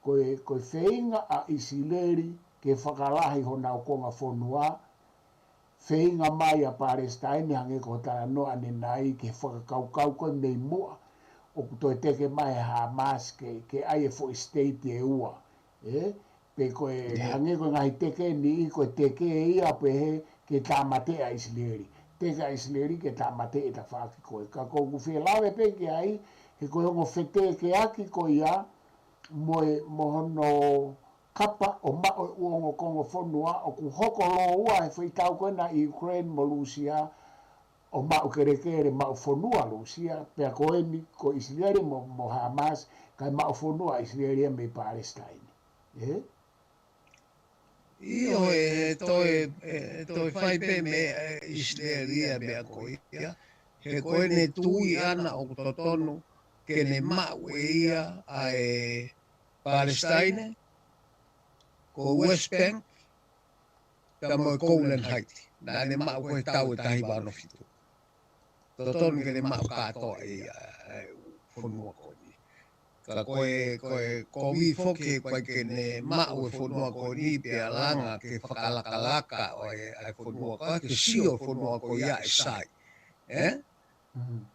ko e, ko e feinga ʻa ʻIsileli ke fakalahi honau konga fonua, feinga mai ʻa Palestine hangē ko e talanoa ʻanenai ki he fakakaukau ko ē mei muʻa, ʻoku toe teke mai ʻe Hamas ke, ke ʻai e foʻi state ʻe ua, ē? Pe ko e ʻIo. hangē ko e ngaahi teke ni, ko e teke ia pehē ke tāmateʻi ʻa ʻIsileli. Teke ʻa ʻIsileli ke tāmateʻi e tafaʻaki ko ē. Ka ʻoku ou fie lave pē ki ai, he ko e ongo fetekeaki ko ia, mo e, mo hono kapa ʻo maʻu e ʻū ongo konga fonua, ʻoku hoko lōua he foʻi tau ko ē naʻe ʻi Ukraine mo Lūsia, ʻo maʻu kelekele, maʻu fonua Lūsia, pea ko eni ko ʻIsileli mo, mo Hamas, kae maʻu fonua ʻIsileli ia mei Palestine. Ē? ʻIo, ʻe toe, ʻe toe fai pē mei, ʻe, ʻIsileli ia meʻa ko ia. He ko ʻene tui ʻana ʻoku totonu ke ne maʻu ʻe ia ʻa e Palestine, ko West Bank, pea mo e Golan Heights. Naʻa ne maʻu ko e tau ʻe taha hiva ono fitu. Totonu ke ne maʻu kātoa ʻe ia, ʻa e fonua ko eni. Ka ko e, ko e, ko e foki ko ē ke ne maʻu e fonua ko eni pea langa ke fakalakalaka ʻo e, ʻa e fonua ko ē ke sio fonua ko ia ʻe sai. Ē? Mm.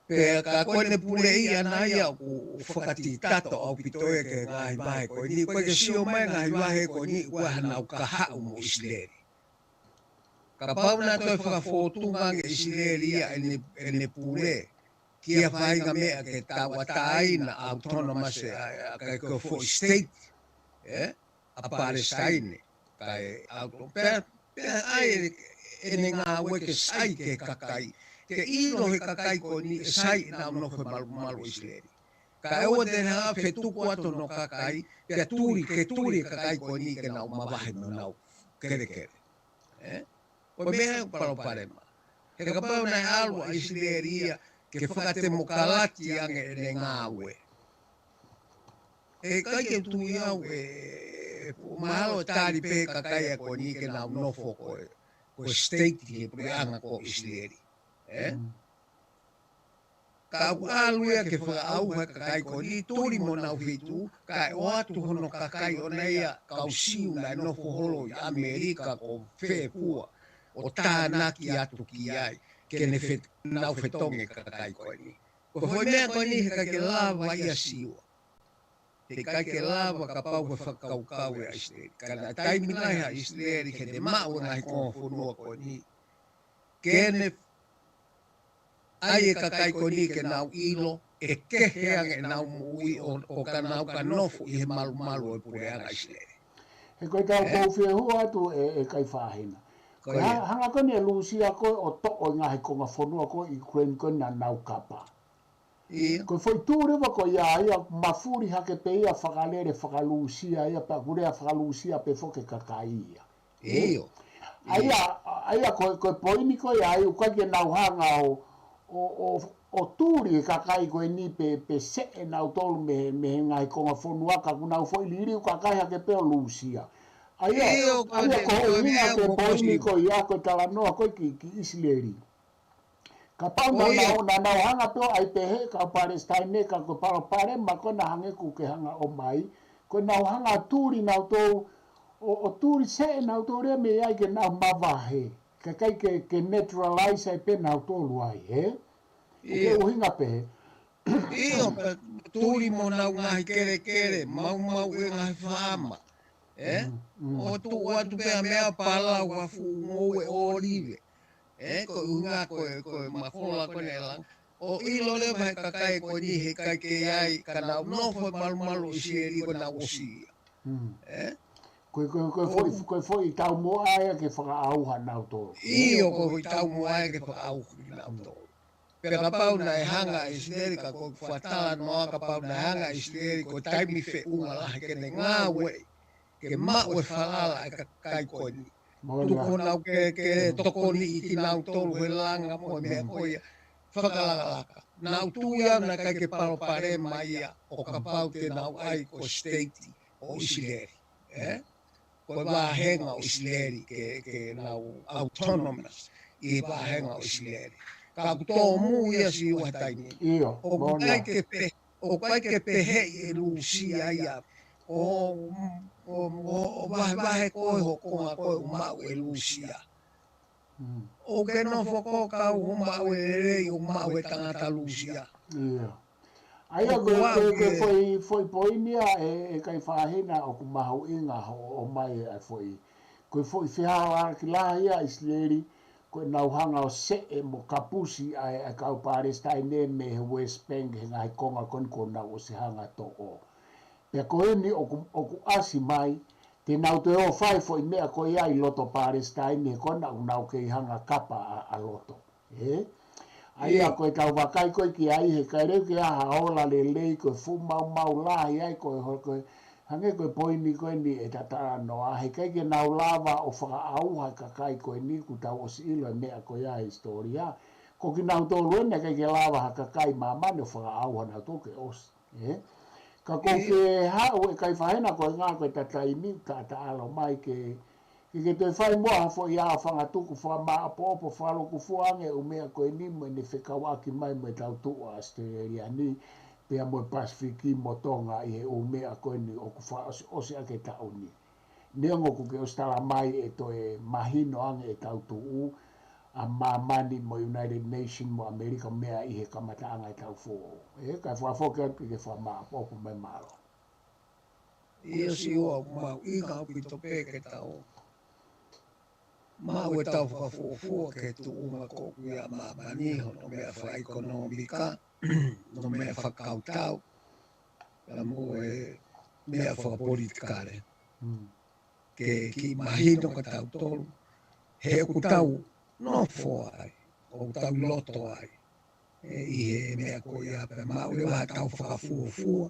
Pea ka ko ʻene puleʻi ʻana ia ʻoku fakatitato ʻaupito ia ki he ngaahi vahe ko eni, ko e ke sio mai ngaahi vahe ko eni, ʻoku ʻi ai hanau kahaʻu mo ʻIsileli. Kapau naʻe toe fakafōtunga ange ʻe ʻIsileli ia ʻene, ʻene pule, kia fainga meʻa ke tauʻatāina autonomous ʻa, ʻa, ka ko e foʻi state, ē? ʻA Palestine, kae auto-, pea, pea ʻai ʻene ngāue ke sai ki he kakai, ke ʻilo he kakai ko eni ʻe sai ʻenau nofo he malumalu ʻo ʻIsileli. Kae ʻoua te ne hanga ʻo fetuku atu hono kakai, pea tuli, ke tuli e kakai ko eni ke nau mavahe mo nau kelekele. Ē? Ko e meʻa ʻoku palopalema. He kapau naʻe ʻalu ʻa ʻIsileli ia ke fakatemokalati ange ʻene ngāue, ʻe ʻikai ke u tui au ʻe, ʻe mahalo tali pē kakai ʻa ko eni ke nau nofo ko e, ko e state he puleʻanga ko ʻIsileli. Ē? Mm. Ka ʻoku ʻalu ia ke fakaʻauha e kakai ko eni, tuli mo nau fitu, kae ʻoatu hono kakai ʻona ia kau Siu naʻe nofo holo ʻi ʻAmelika ko Fefua, ʻo tānaki atu ki ai, ke ne fe-, nau fetongi e kakai ko eni. Ko e foʻi meʻa ko eni heʻikai ke lava ia Siua. Heʻikai ke lava kapau ʻe fakakaukau ʻa ʻIsileli. Ka naʻe taimi lahi ʻa ʻIsileli ke ne maʻu e ngaahi konga fonua ko eni. Ke ne ʻai e kakai ko eni ke nau ʻilo, ʻe kehe ange ʻenau moʻui ʻo, ʻo ka nau ka nofo ʻi he malumalu ʻo e puleʻanga ʻIsileli. He ko e tau kou fie hua atu e, e Kaifahina. Ko e ha-, hanga ko eni e Lūsia ko ē ʻo toʻo e ngaahi konga fonua ko ē ʻi Ukraine ko ē naʻa nau kapa. Ko e foʻi tū leva ko ia ia mafuli hake pē ia fakalele fakalūsia ia pea kulea fakalūsia pē foki e kakai ia. ʻIo. ʻA ia, ʻa ia ko, ko e poini ko ia ai ʻoku ʻikai ke nau hanga ʻo, ʻo, ʻo, ʻo tuli e kakai ko eni pe, pe seʻe nautolu mei, mei he ngaahi konga fonua ka ʻoku nau foʻi liliu kakai hake pē ʻo Lūsia. ʻA ia, ʻio, ʻa ia ko e ʻuhinga ko e poini ko ia ko e talanoa ko ē ki, ki ʻIsileli. Kapau naʻa nau, naʻa nau hanga pē ʻo ʻai pehē kau Palestine ka ko e palopalema ko ē naʻa hangē ʻoku ke hanga ʻo ʻomai, ko e nau hanga tuli nautolu, ʻo, ʻo tuli seʻe nautolu ia mei ai ke nau mavahe. Kae ʻikai ke, ke neutralize ai pē nautolu ai, he? Ko e ʻuhinga pehē. ʻIo, ka tuli mo nau ngaahi kelekele, maumau e ngaahi faama. ʻE? ʻO tuʻu atu pē ʻa meʻa palau ʻa fuʻu ngoue ʻōlive. ʻE, ko e ʻuhinga ko e, ko e mafola ko ē ne langa. ʻO ʻilo leva he kakai ko eni heʻikai ke ʻi ai, ka nau nofo he malumalu ʻo ʻIsileli ko e nau ʻosi ia. ʻE? Ko e, ko e, ko e foʻi, ko e foʻi taumuʻa ia ke fakaʻauha nautolu. ʻIo, ko e foʻi taumuʻa ia ke fakaʻauha nautolu. Pea kapau naʻe hanga ʻIsileli ka ko e fakatalanoa kapau naʻe hanga ʻIsileli ko e taimi feʻunga lahi ke ne ngāueʻi. Ke maʻu e falala e kakai ko eni. Tuku honau ke, ke tokoniʻi kinautolu he langa mo e meʻa ko ia. Fakalakalaka. Nau tui au naʻe ʻikai ke palopalema ia ʻo kapau te nau ʻai ko e state ʻo ʻIsileli. ʻE? Ko e vāhenga ʻo ʻIsileli ke, ke nau autonomous ʻi he vāhenga ʻo ʻIsileli. Ka ʻoku tōmui ia Siua he taimi ni. ʻIo, ʻoku ʻikai ke pe-, ʻoku ʻikai ke peheʻi ʻe Lūsia ia. ʻO, ʻo, ʻo, ʻo vahevahe ko ē ho konga ko ē ʻoku maʻu ʻe Lūsia. ʻOku ke nofo ko ē kau ʻoku maʻu e lelei ʻoku maʻu e tangata Lūsia. ʻIo. ʻA ia ko e, ko e, ko e foʻi, foʻi poini ia e, e Kaifahina ʻoku mahuʻinga hoʻo ʻomai e foʻi. Ko e foʻi fehālaaki lahi ia ʻIsileli, ko e nau hanga ʻo seʻe mo kapusi ʻa e, ʻa e kau Palestine mei he West Bank he ngaahi konga ko eni kuo nau ʻosi hanga toʻo. Pea ko eni ʻoku, ʻoku ʻasi mai, te nau toe ō fai foʻi meʻa ko ia ʻi loto Palestine he ko ena ʻoku nau kei hanga kapa ʻa, ʻa loto. ʻE? ʻA ia ko e tau vakai ko ē ki ai heʻikai leva ke ʻi ai ha ola lelei ko e fuʻu maumau lahi ai ko e ho-, ko e hangē ko e poini ko eni e talanoa heʻikai ke nau lava ʻo fakaʻauha e kakai ko eni kuo tau ʻosi ʻilo e meʻa ko ia he hisitōlia. Ko kinautolu eni heʻikai ke lava ha kakai māmani ʻo fakaʻauha nautolu ke ʻosi. ʻE? Ka ʻoku ou fie haʻu e Kaifahina ko e ngā ko e tataimi, ka taʻalo mai ke, ke ke toe fai muʻa ha foʻi ʻā fangatuku, fakamāʻopoʻopo, fakalūkufua ange ʻū meʻa ko eni mo ʻene fekauʻaki mai mo e tau tuʻu ʻa ʻAositelēlia ni, pea mo e Pasifiki mo Tonga ʻi he ʻū meʻa ko eni ʻoku fakaʻosiʻosi ʻaki e taʻu ni. Neongo ʻoku ke ʻosi tala mai ʻe toe mahino ange e tau tuʻu ʻa māmani mo United Nation mo ʻAmelika meʻa ʻi he kamataʻanga e tau foʻou. ʻE, kae fakafoki atu ke fakamāʻopoʻopo mai, mālō. ʻIo Siua, ʻoku mahuʻinga ʻaupito pē ke tau maʻu e tau fakafuofua ki he tuʻunga ko ia ʻa māmani, hono meʻa fakaʻekonōmika, hono meʻa fakakautau, pea mo e meʻa fakapolitikale. Ke kiʻi mahino kia tautolu, he ʻoku tau nofo ai, ʻoku tau loto ai, ʻe, ʻi he meʻa ko ia pea maʻu leva ha tau fakafuofua,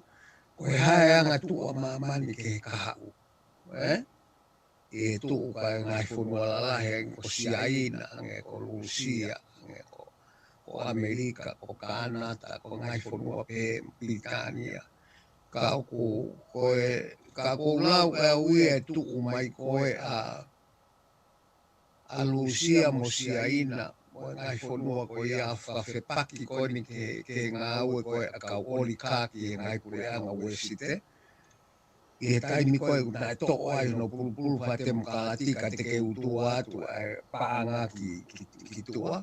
ko e hā e anga tuʻu ʻa māmani ki he kahaʻu. ʻE? ʻI he tuʻu ʻa e ngaahi fonua lalahi ko Siaina, ange ko Lūsia, ange ko, ko ʻAmelika, ko Kānata, ko e ngaahi fonua pē, Pilitānia. Ka ʻoku, ko e, ka ʻoku ou lau ʻe au ia e tuʻu mai ko ē ʻa, ʻa Lūsia mo Siaina, ko e ngaahi fonua ko ia fakafepaki ko eni ki he, ki he ngāue ko ē ʻa e kau ʻolikaki ʻi he ngaahi puleʻanga Uēsite. ʻI he taimi ko ē naʻe toʻo ai hono pulupulu fakatemokalati ka te ke utu atu ʻa e paʻanga ki, ki, ki tuʻa.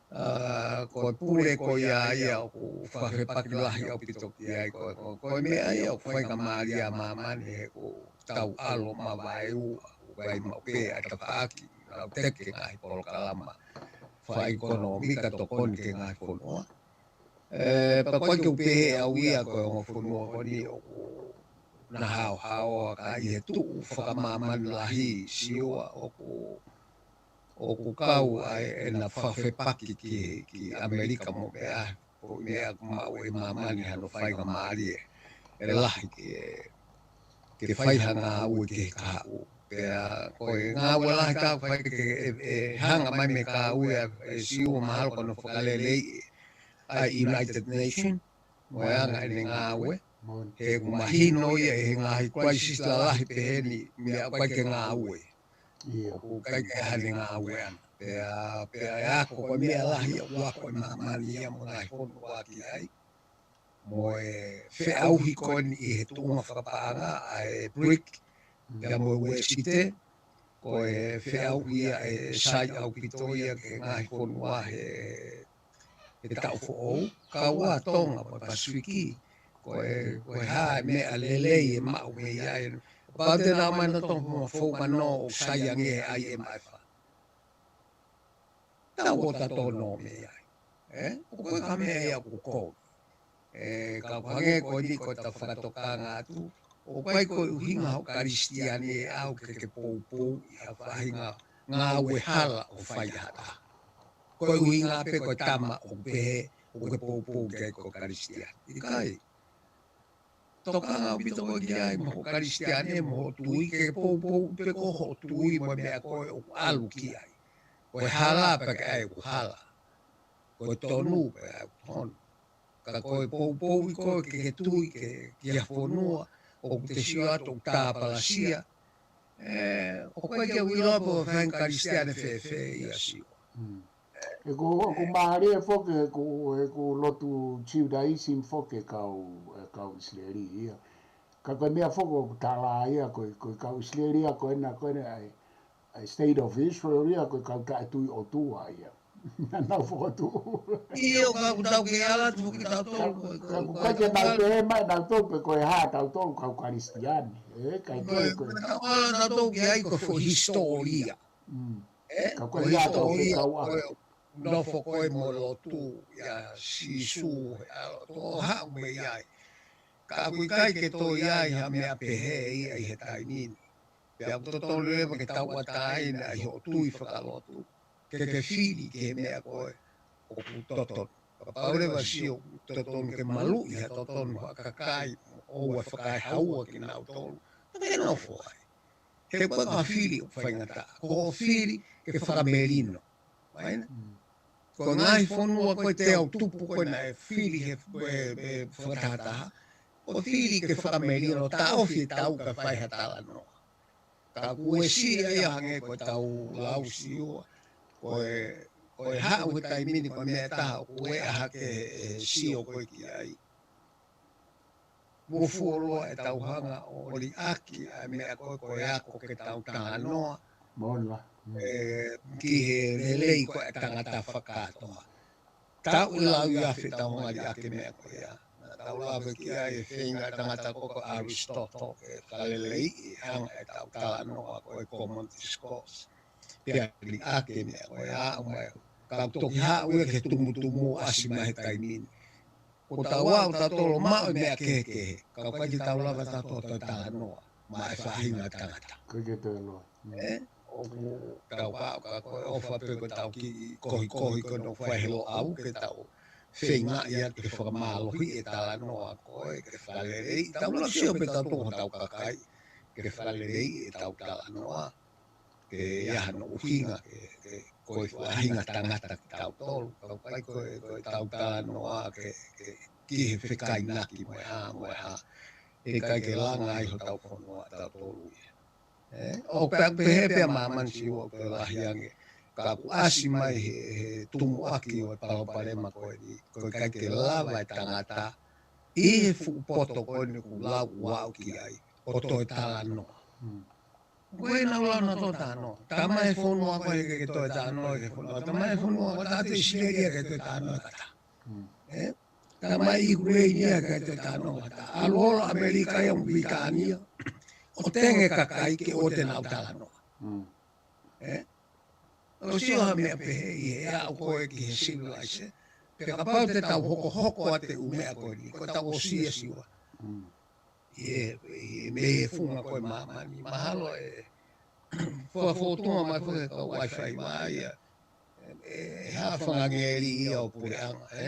ʻA, ko e pule ko ia ia ʻoku fakafepaki lahi ʻaupito ki ai ko, ko, ko e meʻa ia ʻoku faingamālie ʻa māmani he ʻoku tau ʻalu mavaeua, ʻoku ʻi ai maʻu pē ʻa e tafaʻaki, nau teke ngaahi polokalama fakaʻekonōmika tokoni ki he ngaahi fonua. ʻE, pea ʻoku ʻikai ke u pehē ʻe au ia ko e ongo fonua ko eni ʻoku na haohaoa ka ʻi he tuʻu fakamāmani lahi Siua ʻoku, ʻoku kau ai ʻena fakafepaki ki, ki ʻAmelika mo meʻa, ko e meʻa ʻoku maʻu ʻe māmani hano faingamālie ʻe lahi ke, ke fai ha ngāue ki he kahaʻu. Pea ko e ngāue lahi ka fai ke, ʻe, ʻe hanga mai mei he kahaʻu ʻa e Siua mahalo ko hono fakaleleiʻi ʻa e United Nations, mo e anga ʻene ngāue. He ʻoku mahino ia ʻi he ngaahi crisis lalahi pehē ni, meʻa ʻoku ʻikai ke ngāue. ʻIo. ʻOku ʻikai ke ʻi ai hano ngāue ʻana. Pea, pea ʻe ako ko e meʻa lahi ʻoku ako ʻe māmani ia mo e ngaahi fonua ki ai. Mo e feʻauhi ko eni ʻi he tuʻunga fakapaʻanga ʻa e BRIC, pea mo e Uēsite, ko e feʻauhi ia ʻe sai ʻaupito ia ki he ngaahi fonua he, he taʻu foʻou, kau ai Tonga mo e Pasifiki, ko e, ko e hā e meʻa lelei ʻe maʻu mei ai. Pea te nau mai na Tonga mo fou mano ʻo sai ange he ʻai e maefa. Tau ʻo tautonu mei ai. ʻE? ʻOku ʻikai ko ha meʻa ia ʻoku kovi. ʻE, ka ʻoku hangē ko eni ko ʻeta fakatokanga atu, ʻoku ʻikai ko e ʻuhinga hoʻo Kalisitiane ʻe ʻalu ke ke poupou ʻi ha faʻahinga ngāue hala ʻoku fai ʻe ha taha. Ko e ʻuhinga pē ko e tama ʻoku pehē, ʻoku ke poupou ki ai ko e Kalisitiane. ʻIkai. Tokanga ʻaupito koe ki ai mo hoʻo Kalisitiane mo hoʻo tui, ke poupou pē ko hoʻo tui mo e meʻa ko ē ʻoku ʻalu ki ai. Ko e hala pē ke ʻai ʻoku hala. Ko e tonu pē ʻoku tonu. Ka ko e poupou ʻi ko ē ke ke tui ke, ki ha fonua ʻoku te sio atu ʻoku tāpalasia. ʻE, ʻoku ʻikai ke u ʻilo pe ʻoku faʻahinga Kalisitiane fēfē ia Siua. Mm. ʻE ko, ʻoku mālie foki, ʻoku, ʻoku lotu Judaism foki e kau, e kau ʻIsileli ia. Ka ko e meʻa foki ʻoku tala ia, ko e, ko e kau ʻIsileli ia, ko ena, ko ena, ʻa e, ʻa e State of Israel ia, ko e kau taʻetui ʻOtua ia. Naʻa nau fokotuʻu. ʻIo, ka ʻoku tau ke ala atu foki tautolu, ko e, ka ʻoku ʻikai ke nau pehē mai nautolu pe ko e hā tautolu kau Kalisitiane. ʻE, ʻikai ko e, ko e, ko e tau ala tautolu ki ai ko e foʻi hisitōlia. Mm. ʻE, ka ko e ko e ia tau hisitōlia, fekau ko atu. E nofo ko ē mo lotu ʻia Sīsū, he ʻalu ʻo haʻu mei ai. Ka ʻoku ʻikai ke toe ʻi ai ha meʻa pehē ia ʻi he taimi ni. Pea ʻoku totonu leva ke tauʻatāina ʻi hoʻo tui fakalotu. Ke ke fili ki he meʻa ko ē ʻoku totonu. Kapau leva Siua ʻoku totonu ke maluʻi ha totonu ha kakai, ʻoua ʻe fakaehaua kinautolu. Ka ke nofo ai. He ʻoku ʻikai ko ha fili ʻoku faingataʻa. Ko hoʻo fili ke fakamelino. Mai na. Mm. Ko e ngaahi fonua ko ē teau tupu ko ē naʻe fili he, he, he fakatahataha. Ko e fili ke fakamelino, taʻofi ʻetau ka fai ha talanoa. Ka ʻoku uesia ia hangē ko ʻetau lau Siua. Ko e, ko e haʻu he taimi ni ko e meʻa ʻe taha ʻoku ʻe ʻai hake he, he sio ko ē ki ai. Mo fuoloa ʻetau hanga ʻo liʻaki ʻa e meʻa ko ē ko e ako ke tau talanoa. Mola. Mm. ʻE, ki he lelei ko ē tangata fakakātoa. Tau ʻi lau ia he tau hanga liʻaki e meʻa ko ia. Naʻa tau lave ki ai e feinga tangata ko ē ko ʻArisitoto ke fakaleleiʻi e anga ʻetau talanoa ko e common discourse. Pea liʻaki e meʻa ko ia ʻo mai. Ka ʻoku toki haʻu ia ki he tumutumu ʻasi mai he taimi ni. Ko tau ʻalu tautolu ʻo maʻu e meʻa kehekehe. Ka ʻoku ʻikai ke tau lava tautolu ʻo talanoa maʻa e faʻahinga tangata. ʻIkai ke toe loa. Mm. ʻE? ʻOku tau haʻu ka ko e ʻofa pē ko ʻetau kiʻi kohikohi ko ē naʻe fai he Loʻau ke tau feinga ia ke fakamālohiʻi e talanoa ko ē ke fakaleleiʻi. Tau lau Siua pē tautolu hotau kakai ke fakaleleiʻi ʻetau talanoa. Ke ʻi ai hano ʻuhinga ke, ke ko e faʻahinga tangata kitautolu. Ka ʻoku ʻikai ko e, ko ʻetau talanoa ke, ke ki he fekainaki mo e hā, mo e hā. ʻE ʻikai ke langa ai hotau fonua tautolu ia. ʻE, ʻoku pehē pē ʻa māmani Siua ʻoku lahi ange. Ka ʻoku ʻasi mai he, he tumuʻaki ʻo e palopalema ko eni, ko e ʻikai ke lava e tangata ʻi he fuʻu poto ko eni ʻoku lau ʻo aʻu ki ai ʻo toe talanoa. Ko e nau lau nautolu talanoa. Tama e fonua ko ē ke toe talanoa, ke fonua. Tama e fonua ko ē ʻa ʻIsileli ke toe talanoa kata. Tama e ʻIukuleini ke toe talanoa kata. ʻAlu holo ʻAmelika ia mo Pilitānia ʻo tenge kakai ke ʻoua te nau talanoa. ʻOsi ʻo ha meʻa pehē ʻi he aʻu ko ē ki he civilization. Pea kapau te tau hokohoko atu e ʻū meʻa ko eni, ko ʻetau ʻosi ʻa Siua. ʻI he, ʻi he meʻa he funga ko ē māmani. Mahalo ʻe fakafōtunga mai foki e kau Wi-Fi ua ia. ʻE, ʻe ha fanga ngeli ia ʻo puleʻanga, ē?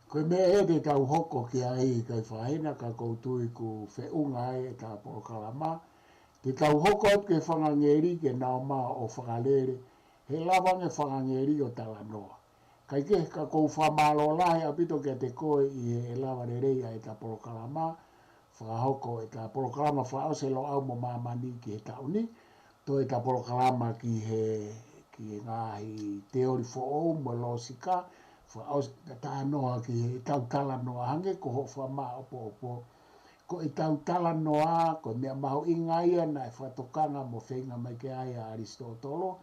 Ko e meʻa ē te tau hoko ki ai, kai fahina, ka ʻoku ou tui ʻoku feʻunga ai ʻeta polokalama. Te tau hoko atu ki he fanga ngeli ke nau ō mai ʻo fakalele he lava ange fanga ngeli ʻo talanoa. Kaikehe, ka ʻoku ou fakamālō lahi ʻaupito kiate koe ʻi he lava lelei ʻa ʻeta polokalama, fakahoko ʻeta polokalama fakaʻosi e Loʻau mo Māmani ki he taʻu ni, toe ʻeta polokalama ki he, ki he ngaahi teoli foʻou mo e lōsika, fakaʻosi ʻeta talanoa ki he, ʻetau talanoa hangē ko hoʻo fakamāʻopoʻopo. Ko ʻetau talanoa, ko e meʻa mahuʻinga ia naʻe fakatokanga mo feinga mai ki ai ʻa ʻAlisitōtolo,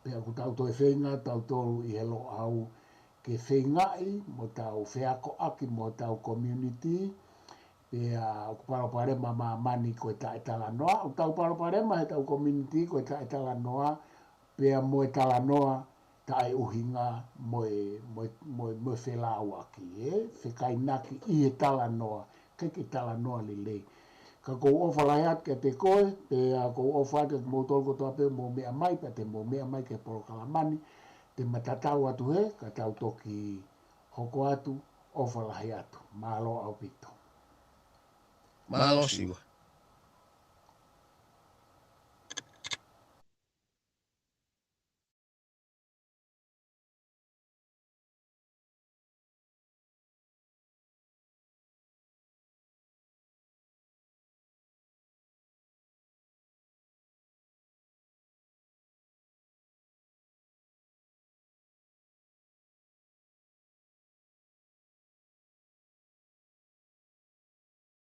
pea ʻoku tau toe feinga tautolu ʻi he Loʻau ke feingaʻi mo tau feakoʻaki mo hotau community, pea ʻoku palopalema māmani ko e taʻetalanoa, ʻoku tau palopalema heʻetau community ko e taʻetalanoa, pea mo e talanoa taʻeʻuhinga mo e, mo e, mo e, mo e felāuaki, ē? Fekainaki ʻi he talanoa, ʻikai ke talanoa lelei. Ka ʻoku ou ʻofa lahi atu kiate koe, pea ʻoku ou ʻofa atu kiate kimoutolu kotoa pē mou meʻa mai, pea te mou meʻa mai ki he polokalama ni, te ma tatau atu hē, ka tau toki hoko atu, ʻofa lahi atu. Mālō ʻaupito. Mālō Siua.